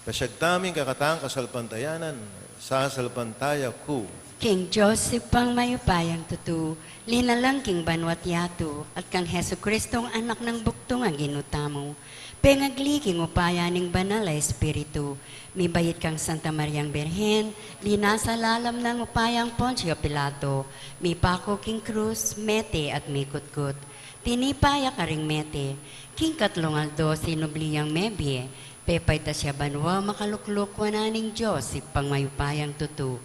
Pasyag tamu ing kekatang kasalpantayanan, sasalpantaya ku. King Dios Ibpang mayupayang tutu, linalang king banua't yatu, at kang Jesucristong Anak nang bugtung a Ginu tamu, pengagli king upaya ning Banal a Espiritu, mibait kang Santa Mariang Birhen, linasa lalam nang upayang Poncio Pilato, mipaku king krus, mete at mikutkut. Tinipa ya karing mete, king katlung aldo sinubli yang mebie, pepaitas ya banua, makalukluk wanan ning Dios Ibpang mayupayang tutu.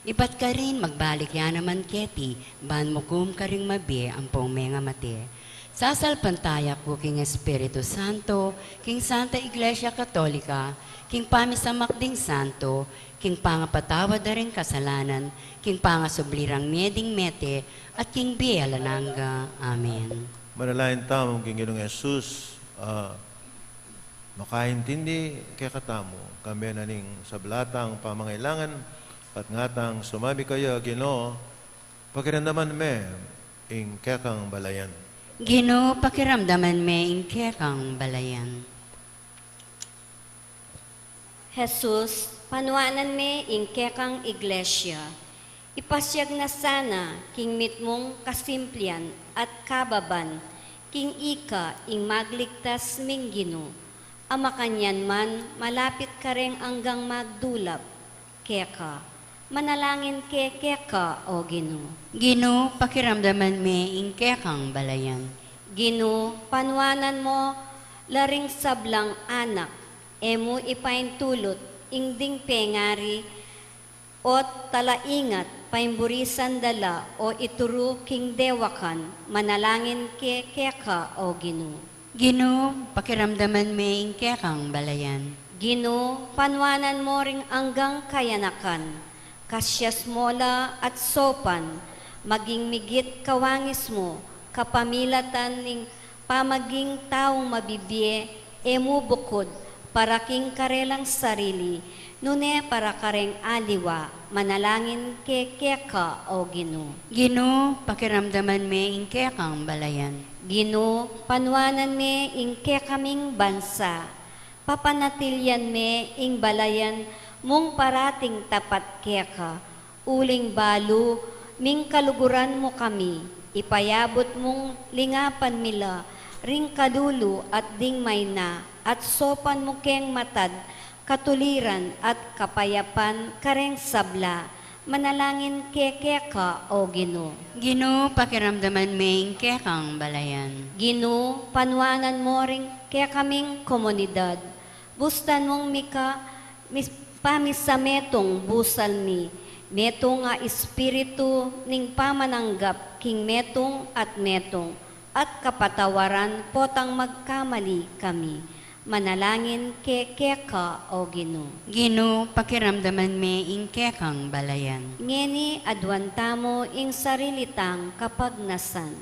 Ibat karin magbalik ya naman keti, ban mukum karing mabie ampong mengamate. Sasalpantaya ku king Espiritu Santo, king Santa Iglesia Katolika, king pamisamak ding santo, king pangapatawad da ring kasalanan, king pangasubli rang mie ding mete, at king bie alang angga. Amen. Manalangin tamu king Ginung Jesus, ah, makaintindi kekatamu, kambe na ning sabla tang pamangailangan, patnga tang sumabi kaya, Ginu, pakiramdaman me ing kekang balayan. Ginu, pakiramdaman me ing kekang balayan. Jesus, panuanan me ing kekang iglesia. Ipasiag na sana king mitmung kasimplian at kababan, king ika ing magligtas ming Ginu, a makanyan man malapit kareng anggang magdulap keka. Manalangin ke keka, O Ginu. Ginu, pakiramdaman me ing kekang balayan. Ginu, panuanan mo la ring sablang anak, e mu ipaintulut ing ding pengari, o talaingat, paimburisan da la o ituru king dewakan, manalangin ke keka, O Ginu. Ginu, pakiramdaman me ing kekang balayan. Ginu, panuanan mo ring anggang kayanakan, kasias mo la at saupan, maging migit kawangis mu, kapamilatan ning pamaging taung mabibie, e mu bukud para king karelang sarili, nune para kareng aliwa, manalangin ke keka, O Ginu. Ginu, pakiramdaman me ing kekang balayan. Ginu, panuanan me ing kekaming bansa, papanatilian me ing balayan mung parating tapat keka, uling balu ming kaluguran mu kami, ipayabut mung lingapan mi la ring kalulu at ding maina, at saupan mu keng matad katuliran at kapayapan kareng sabla, manalangin ke keka, O Ginu. Ginu, pakiramdaman me ing kekang balayan. Ginu, panuanan mo ring kekaming komunidad, bustan mung mika, mis-, pamisametung busal mi, metung a espiritu ning pamananggap king metung at metung, at kapatawaran potang magkamali kami. Manalangin ke keka, O Ginu. Ginu, pakiramdaman me ing kekang balayan. Ngeni aduan tamu ing sarili tang kapagnasan.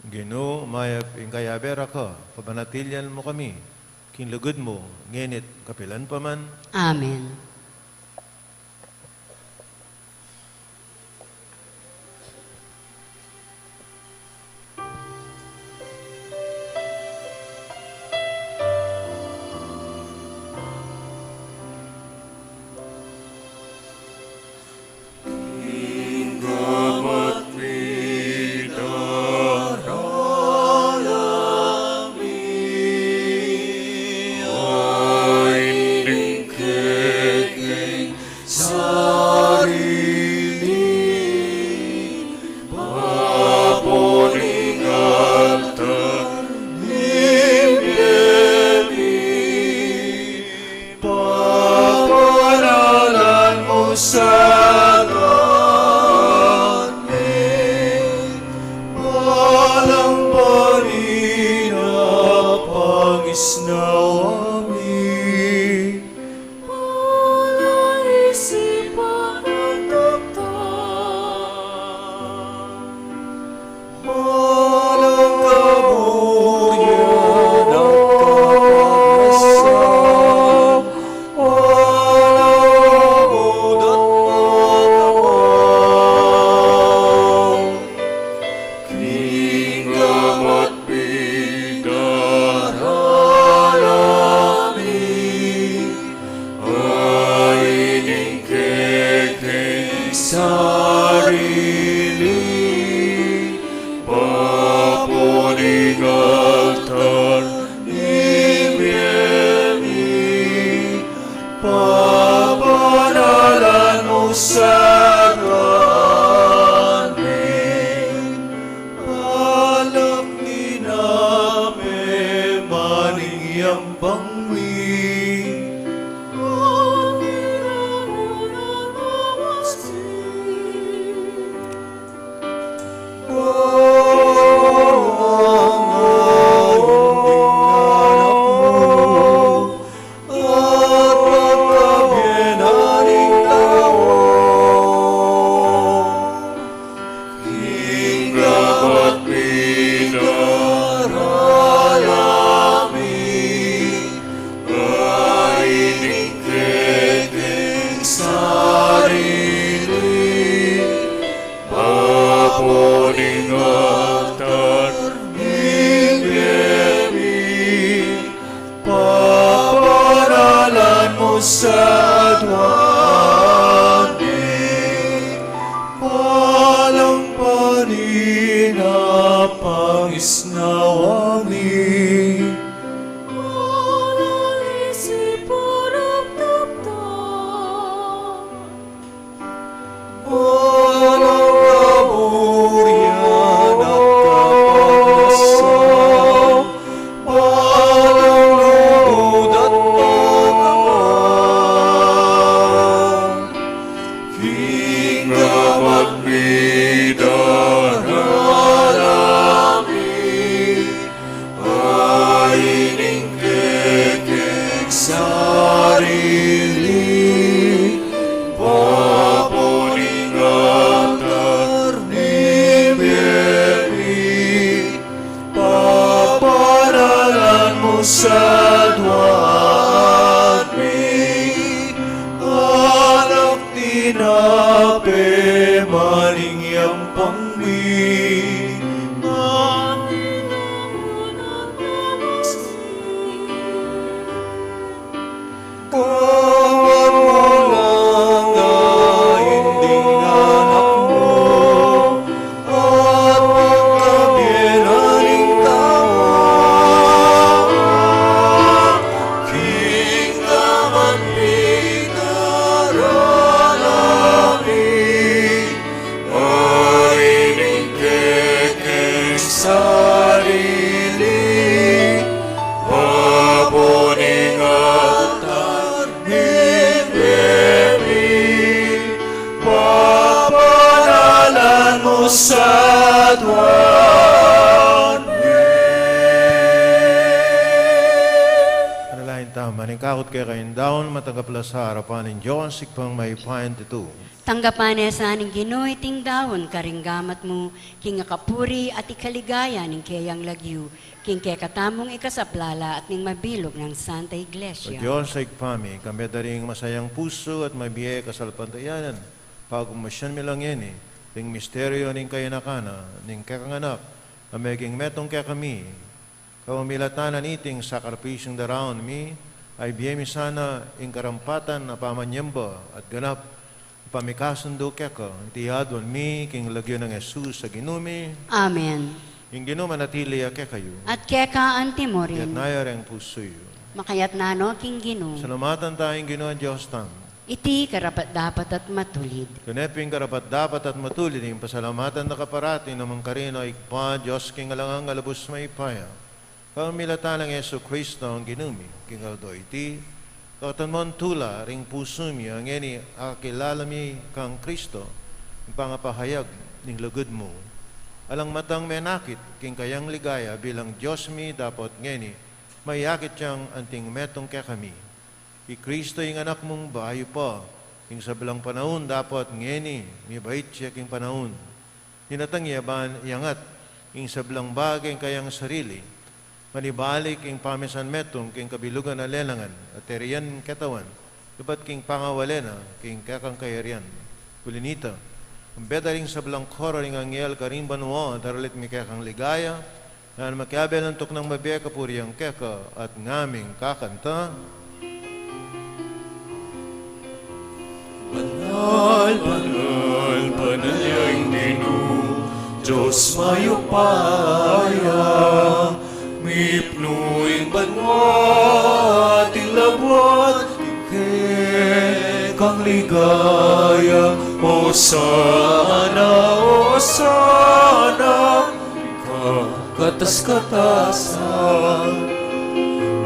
Ginu, mayap ing kayabe ra ka, papanatilian mu kami king lugud mu, ngeni't kapilan pa man. Amen. Paparalan mu sa kami, walang panina pangisnawa mi. Palaisipan at taktan. yampang mi. King gamat mi, darala mi, a ining kekeng sarili, babo ning altar ning bie mi, papanalan mu sa tuan mi, palang panina pangisnawa mi. Manalisi purap tapta. Palang kaburian at kapangasan, palang lugud at katawan, king gamat mi, darala mi, a ining kekeng sarili, babo ning altar ning bie mi, papanalan mu sa tuan mi, anak tinape maning yampang mi. Kawan mu lang a ing anak mu, at pagkabie na ning tau, king gamat mi, darala mi, a ining kekeng sarili, babo ning altar ning bie mi, papanalan mu sa tuan mi. Manalangin tamu. Maningkakut keka ing daun, matanggap la sa arapan ning Dios, Ibpang mayupaya at tutu. Tanggapan na sa ning Ginu iting daun karing gamat mu, king akapuri at ikaligaya ning keyang lagyu, king kekatamung ikasaplala at ning mabilug nang Santa Iglesia. O Dios a Ibpa mi, kambe da ring masayang pusu at mabie kasalpantayanan, pagmamasyan mi la ngeni ring misteryu ning kayanakan na ning kekang Anak, a meging metung kekami, kapamilatan na niting sakripisyung daraun mi, a ibie mi sana ing karampatan a pamanyamba at ganap a pamikasundu keka, iti aduan mi king lagyu nang Jesus a Ginu mi. Amen. Ing Ginu manatili ya kekayu. At keka anti mu rin. Iyatas yu reng pusu yu. Makayatas no king Ginu. Salamatan ta ing Ginu a Dios tamu. Iti karapat-dapat at matulid. Kene pin karapat-dapat at matulid ing pasalamatan da ka parati naman karin, o Ibpa, Dios king alang angga, lubus mayupaya. Kapamilatan nang Jesucristo a Ginu mi, king aldo iti, kakatan mung tula ring pusu mi, a ngeni akakilala mi kang Cristo, ing pangapahayag ning lugud mu. Alang matang menakit king kayang ligaya bilang Dios mi, dapot ngeni mayakit yang anting metung kekami. I Cristo ing Anak mung bayu pa king sablang panaun, dapot ngeni mibait ya king panaun. Dinatang ya ban iangat ing sablang bage king kayang sarili, manibalik ing pamisan metung king kabilugan a lelangan, at e rian ketawan, ibat king pangawale na king kekang kayarian. Uli nita, kambe da ring sablang koro ring anghel karing banua, daralit mi kekang ligaya, nanu makiabe lang tuknang mabie kapurian keka at ngaming kakanta. Banal, banal, banal ya ing Ginu, Dios mayupaya, mipnu ing banua at ing labuad king kekang ligaya. Osana, Osana, kakatas-katasan.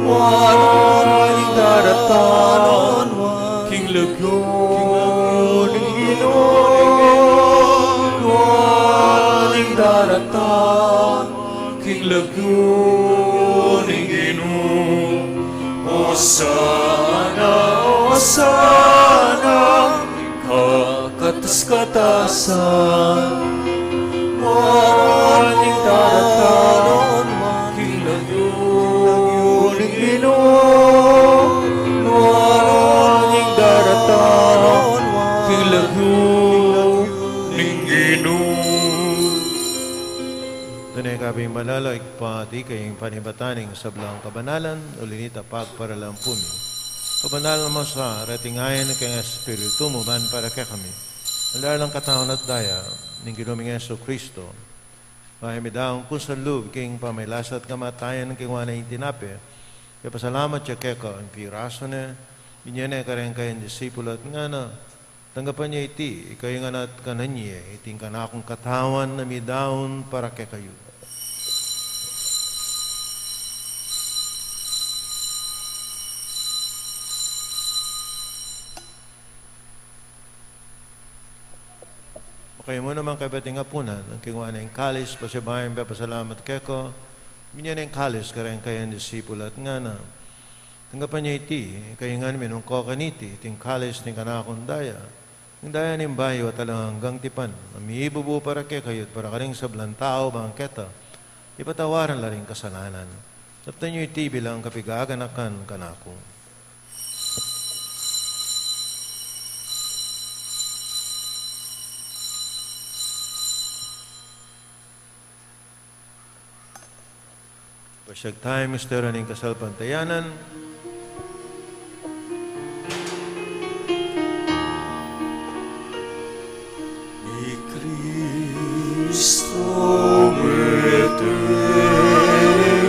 Nuan ing daratan king lagyu ning Ginu. Nuan ing daratan king lagyu ning Ginu. Osana, Osana, kakatas-katasan. Nuan ing daratan king lagyu ning Ginu. Nuan ing daratan king lagyu ning Ginu. Tune ka pin banal, o Ibpa, atiu ing panibatan ning sablang kabanalan, uli na nita pagparalan pu mi. Kabanalan mu sa, reting ayan king Espiritu mu, ban para kekami maging katawan at daya ning Ginu ming Jesucristo. Bayu mi daun kusang lub king pamagkasakit at kamatayan, kinuan ne ing tinape, pepasalamat ya keka, pirasu ne, binie ne kareng kayang disipul at ngana: Tanggapan ye iti, ikayu ngan at kanan ye, iti ing kanakung katawan a midaun para kekayu. Makayabe naman, kaybat ning apunan, kinuan ne ing kalis, pasibayu yang pepasalamat keka, binie ne ing kalis kareng kayang disipul at ngana: Tanggapan ye iti, ikayu ngan minum ko kaniti, iti ing kalis ning kanakung daya, ing daya ning bayu at alang anggang tipan, a mibubu para kekayu at para karing sablang tau, ban keta ipatawad la ring kasalanan. Daptan yu iti bilang kapaganakan kanaku. Pasiag taya ing misteryu ning kasalpantayanan. I Kristo mete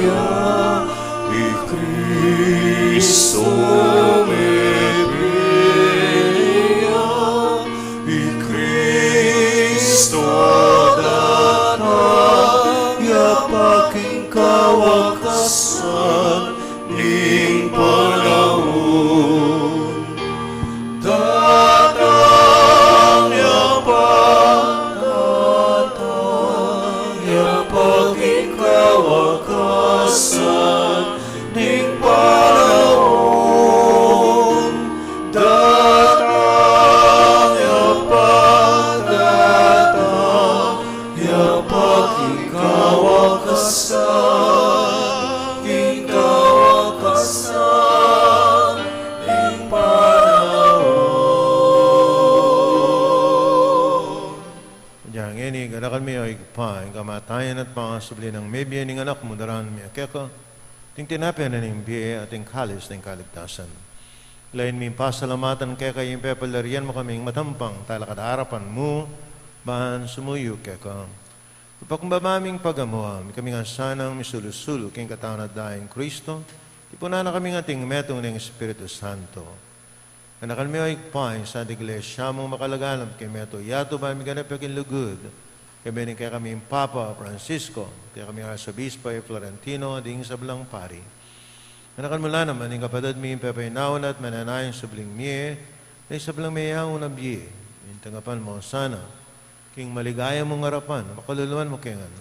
ya, i Kristo mete ya, i Kristo datang ya pa king kawakasan ning panaun. Datang ya pa, datang ya pa king kawakasan ning panaun. Datang ya pa, datang ya pa king kawakasan, king kawakasan ning panaun. Inya ngeni, ganakan mi, o Ibpa, ing kamatayan at pangasubli nang mebie ning Anak mu, daraun mi keka iting tinape na ning bie at ing kalis ning kaligtasan. Lain ming pasalamatan keka ing pepalarian mu kaming matampang talakad king arapan mu, ban sumuyu keka. Pakumbaba ming pagamu, mikaming sanang misulu-sulu king katawan at daya nang Kristo, tipunan na kaming ating metung ning Espiritu Santo. Ganakan mu, o Ibpa, ing Santa Iglesia mung makalagalam king meto yatu, ban miganap ya king lugud, kaybat ning kekaming Papa Francisco, kekaming Arsobispo Florentino, ding sablang pari. Ganakan mu la naman ing kapatad ming pepainawa na at mananayang subling mie, ding sablang meyaun a bie, ing tanggapan mu sana king maligaya mung arapan, pakaluluan mu ke ngan.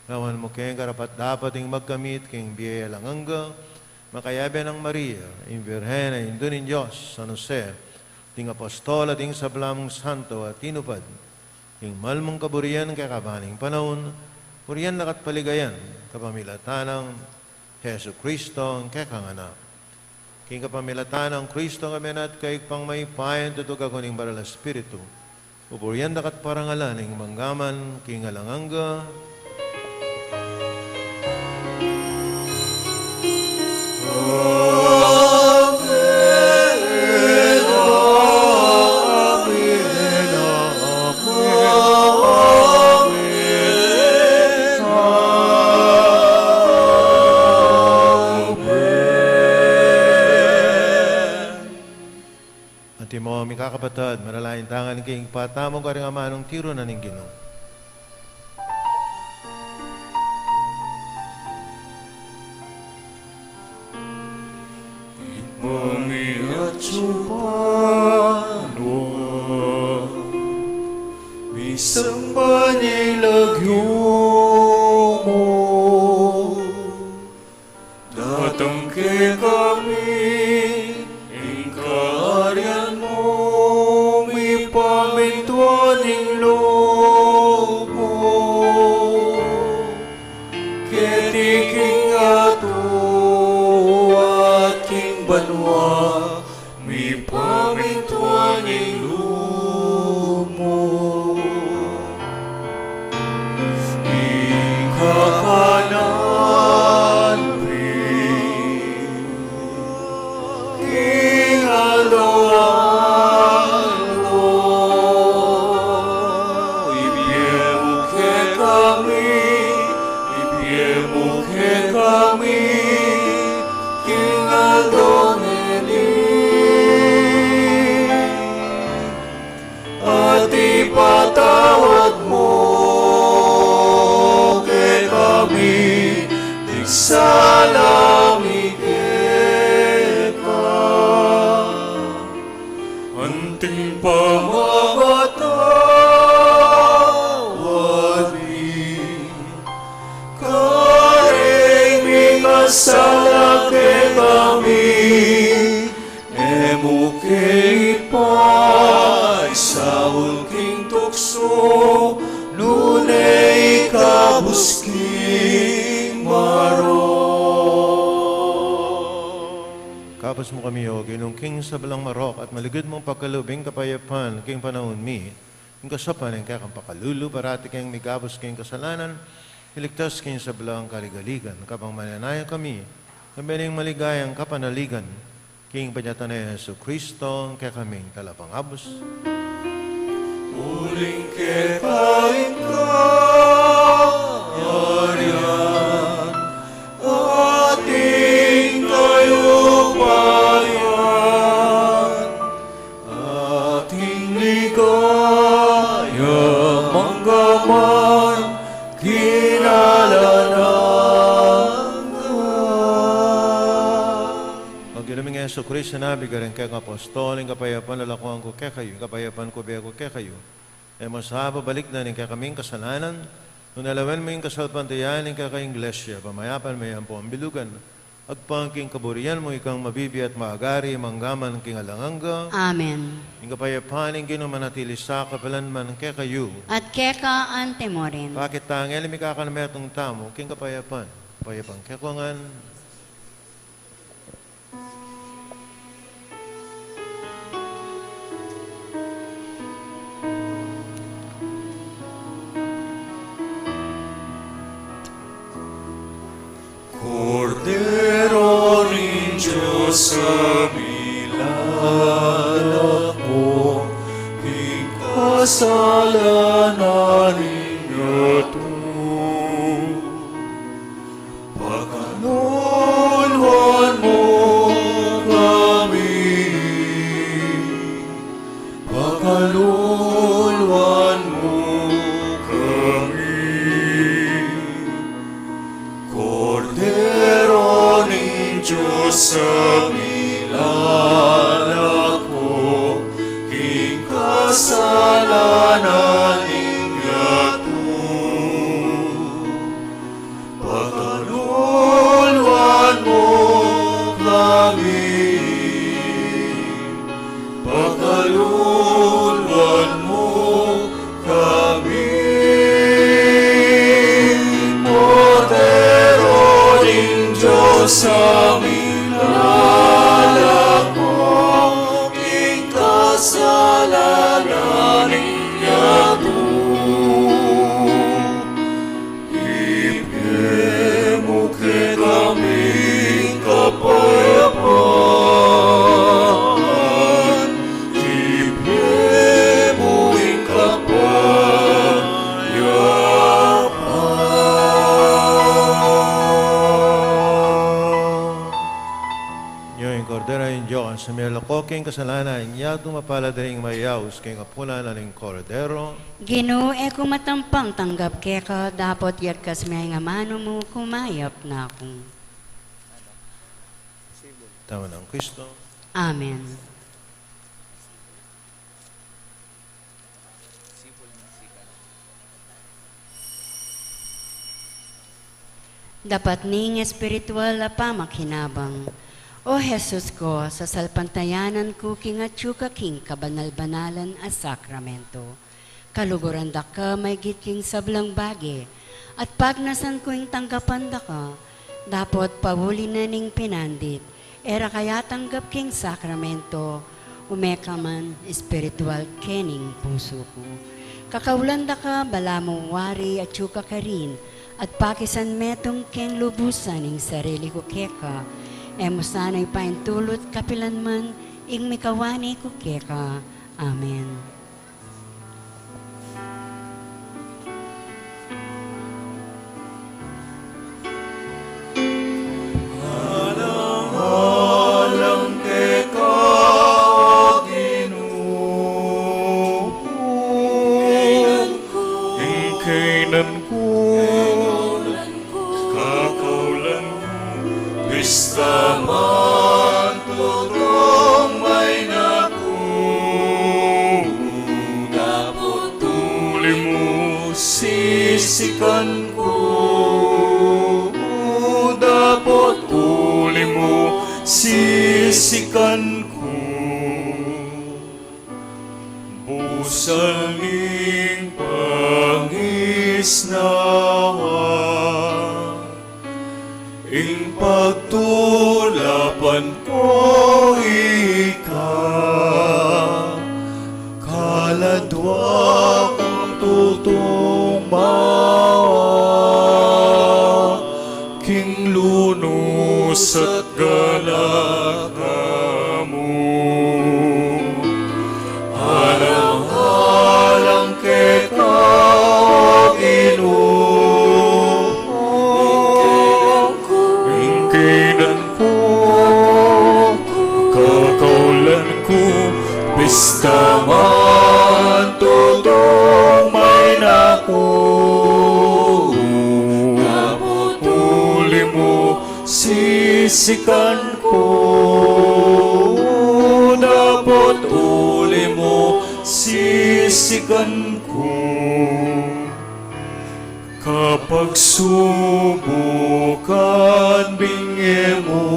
Gawan mu keng karapat-dapat ing magkamit king bie alang angga, makayabe nang Maria, ing Birhen a Indu ning Dios, San Jose, ding apostol at ding sabla mung santo a tinupad ing mal mung kaburian keka ban king panaun, burian da ka at paligayan, kapamilatan nang Jesucristo, ing kekang Anak. King kapamilatan nang Kristo, kami na at kayu king pangmayupayang tutukagun ning Banal a Espiritu, pupurian da ka at parangalan ning mangga man king alang angga. Amen, amen, amen, amen. Antimo, mikakapatad, manalangin tamu king Ibpa tamu karing amanung tiru na ning Ginu. Mamiatsu pa nwa, misamban ya ing lagyu mu. Datang kekami ing kaarian mu, mipamintuan ing lub mu keti king yatu at king banua. Mipamintuan ing lub mu. Ing kakanan mi king aldo-aldo ibie mu kekami, ibie mu kekami king aldo ngeni. At ipatawad mu kekami ding sala mi keka, anti ing pamamatawad mi karing mikasala kekami, e mu ke paisaul king tuksu, nune ikabus king marok. Ikabus mu kami, O Ginu, king sablang marok, at malugud mung pakalub ing kapayapan king panaun mi. Ing kasaupan ning kekang pakalulu, parati keng mikabus king kasalanan, iligtas king sablang kaligaligan, kabang manenaya kami king maligayang kapanaligan, king panyatang nang Jesucristo, ing kekaming Talapangabus. Uling keka ing kaarian, at ing kayupayan, at ing ligaya manggaman king alang angga. O Ginu ming Jesucristo, a bigyan mu ing kekang apostol ing kapayapan, lalakuan ku kekayu, ing kapayapan ku ibie ku kekayu. E mu sa babalikdan ing kekaming kasalanan, nune lawen mu ing kasalpantayanan ning kekang Iglesia, pamayapan me ampong bilugan, agpang king kaburian mu, ikang mabibie at magari manggaman king alang angga. Amen. Ing kapayapan ning Ginu manatili sa kapilan man kekayu. At keka anti mu rin. Pakit tang e mikakanametung tamu king kapayapan. Kapayapan kekongan. Kordero ning Dios, a milalako king kasalanan ning yatu, pakaluluan mu kami. Pakaluluan mu kami. Kordero ning Dios, a milalako king kasalanan ning yatu, pakaluluan mu kami. Pakaluluan mu kami. Kordero ning Dios, a milalako king kasalanan ning yatu, ibie mu kekami ing kapayapan. Ibie mu ing kapayapan. Nya ing Kordero ning Dios, a milalako king kasalanan ning yatu, mapalad ding mayayaus king apunan ning Kordero. Ginu, e ku matampang tanggap keka, dapot yagkas me ing amanu mu, kumayap na ku. Tama ng Kristo. Amen. Dapat ning espiritual a pamakinabang. O Jesus ko, sasalpantayanan ku king atyu ka king kabanal-banalan a sakramento. Kaluguran da ka maigit king sablang bage, at pagnasan ku ing tanggapan da ka, dapot pauli na ning pinandit, e ra ka atanggap king sakramento, ume ka man espiritual kening pusu ku. Kakaulan da ka, balamu wari atyu ka karin, at pakisan metung keng lubusan ing sarili ku keka, e mu sana ipaintulut kapilan man ing mikawani ku keka. Amen. Alang-alang keka, O Ginu, ing kainan ku, kakaulan ku, bista man tutung maina ku, dapot uli mu sisikan ku, dapot uli mu sisikan ku. Busal ning pangisnawa, ing pagtulapan ku ika, kaladwa kung tutung mawa king lunus at galak mu. Alang-alang keka, O Ginu, ing kainan ku, kakaulan ku, bista man tutung maina ku, dapot uli mu sisikan ku, dapot uli mu sisikan ku. Kapagsubukan, binye mu,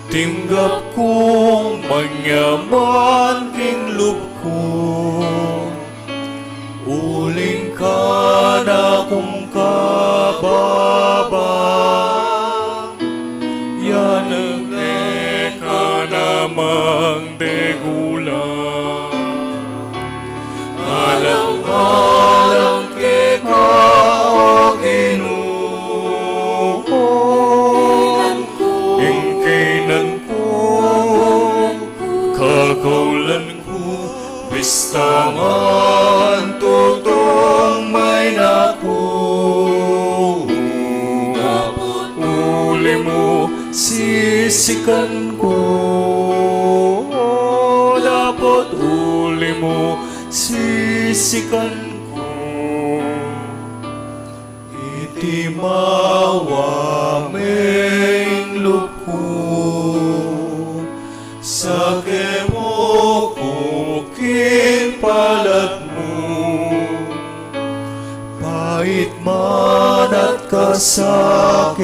tinggap kung manyaman king lub ku, uling kanakung kababa, yan ing e ka namang degula. Alang-alang keka, O Ginu, ing kainan ku, kakaulan ku, bista man tutung maina ku, dapot uli mu sisikan ku, dapot uli mu sisikan ku. Iti mawa me ing lub ku, sake mu ku king palad mu, pait man at kasakitan,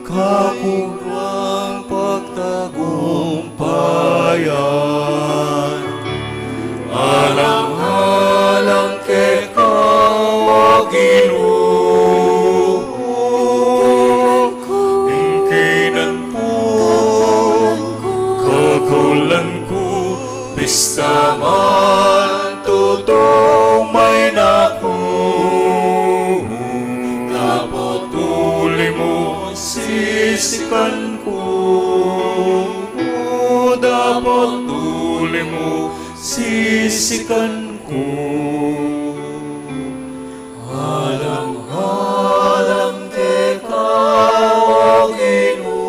kaku kang pagtagumpayan. Alang-alang keka, O Ginu, ing kainan ku, kakaulan ku, bista man tutung maina ku, dapot uli mu sisikan ku, dapot uli mu sisikan ku. Alang-alang keka, O Ginu,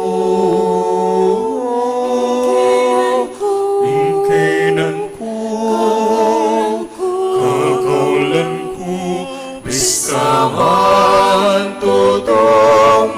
ing kainan ku, kakaulan ku, bista man tutung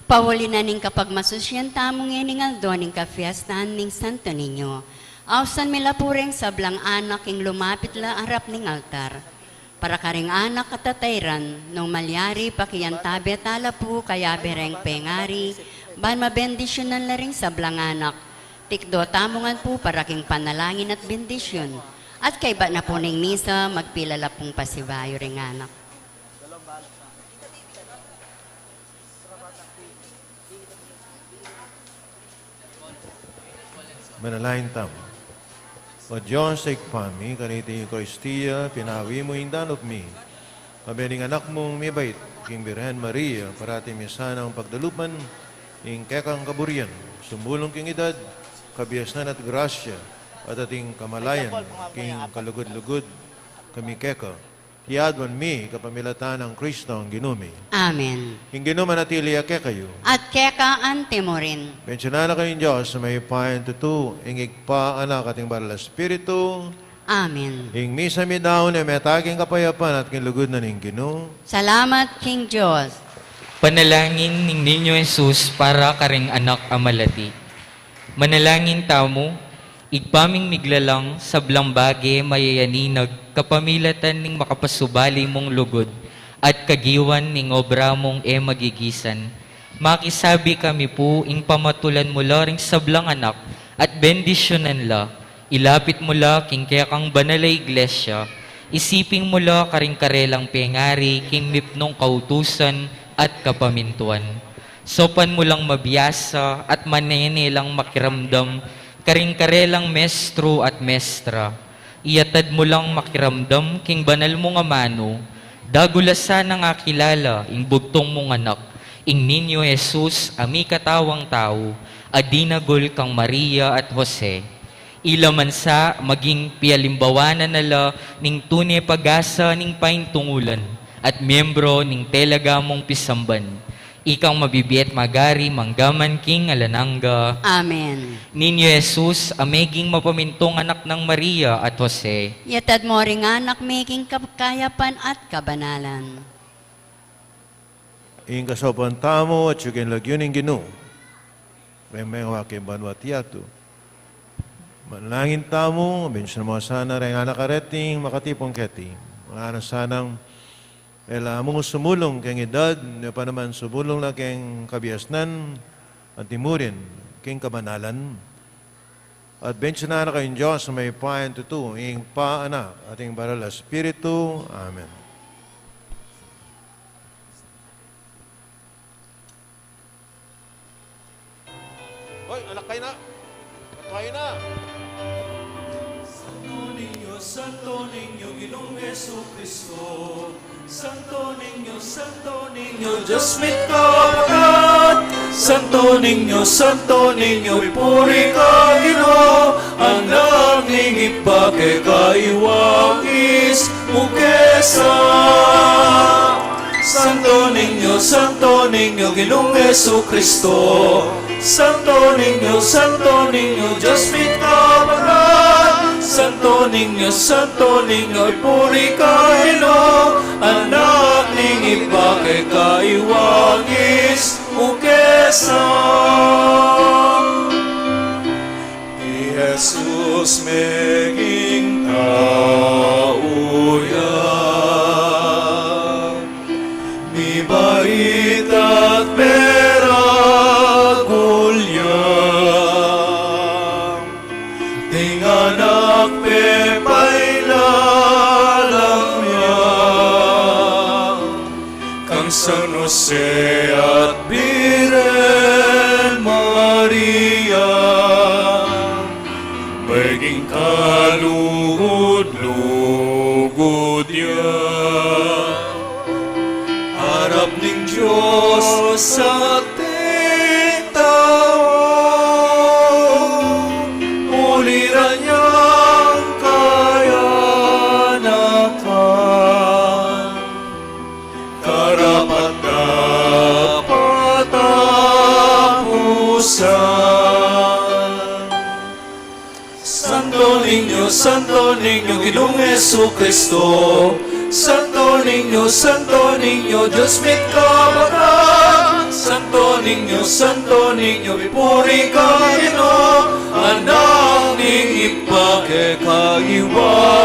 Pauli na ning kapagmasusyan tamu ngening aldo ning kapiestan ning Santo Niño, ausan mi la pu reng sablang anak ing lumapit la arap ning altar. Para karing anak a tatairan, nung malyari pakiantabe tala pu kayabe reng pengari, ban mabendisyunan la ring sablang anak. Tikdo tamu ngan pu para king panalangin at bendisyun. At kaybat na pu ning misa, magpila la pung pasibayu ring anak. Manalangin tamu. O Dios, Ibpa mi, kaniti Eukaristia, pinawi mu ing danup mi. Kayabe ning Anak mung mibait, king Birhen Maria, parati mi sanang pagdalupan, ing kekang kaburian, sumulung king edad, kabiasnan at grasya, at ating kamalayan, king kalugud-lugud, kami keka. Iti aduan mi kapamilatan nang Kristong Ginu mi. Amen. Ing Ginu manatili ya kekayu. At keka anti mu rin. Bendisyunan na kayu ning Dios a mayupayang tutu, ing Ibpa, Anak, at ing Banal a Espiritu. Amen. Ing misa mi daun e meta king kapayapan at king lugud na ning Ginu. Salamat king Dios. Panalangin ning Niño Jesus para karing anak a malati. Manalangin tamu, Ibpa ming miglalang, sablang bage mayayaninag kapamilatan ning makapasubali mung lugud at kagiwan ning obra mung e magigisan. Makisabi kami pu ing pamatulan mu la ring sablang anak at bendisyunan la, ilapit mu la king kekang banal a iglesia, isiping mu la karing karelang pengari king mipnung kautusan at kapamintuan. Saupan mu lang mabiasa at manene lang makiramdam karing karelang mestro at mestra. Iyatad mu lang makiramdam king banal mung amanu, dagul la sanang akilala ing bugtung mung anak, ing Niño Jesus a mikatawang tau, a dinagul kang Maria at Jose. Ila man sa maging pialimbawanan na la ning tune pag-asa ning paintungulan at miyembro ning telegamung pisamban. Ikang mabibie at magari mangga man king alang angga. Amen. Niño Jesus, a meging mapamintung anak nang Maria at Jose. Iyatad mu ring anak mi king kap-, kayapan at kabanalan. Ing kasaupan tamu atyu king lagyu ning Ginu. Mengwa king banua at yatu. Manalangin tamu, bendisyunan mu sana reng anak a reti, makatipun keti. Ngana sanang e la mu sumulung king edad, e pa naman sumulung la king kabiasnan, anti mu rin king kabanalan. At bendisyunan na kayu ning Dios a mayupayang tutu, ing Ibpa, Anak, at ing Banal a Espiritu. Amen. Hoy, anak kayu na. Kayu na. Santo Niño, Santo Niño, Ginung Jesucristo. Santo Niño, Santo Niño, Dios mit kapatad. Santo Niño, Santo Niño, ipuri ka Ginu. Anak ning Ibpa, keka iwangis mu kesa. Santo Niño, Santo Niño, Ginung Jesucristo. Santo Niño, Santo Niño, Dios mit kapatad. Santo Niño, Santo Niño, ipuri ka Ginu. Anak ning Ibpa, keka iwangis mu kesa. I Jesus meging tau ya, mibait at miragul ya, ating anak pepailalam ya. Kang San Jose at Birhen Maria, meging kalugud-lugud ya arap ning Dios ating tau, uliran yang kayanakan. Karapat-dapat-tapusan. Santo Niño, Santo Niño, Ginung Jesucristo. Santo Niño, Santo Niño, Dios mit kabatan. Santo Niño, Santo Niño, pipuri ka Ginu. Anak ning Ibpa keka iwa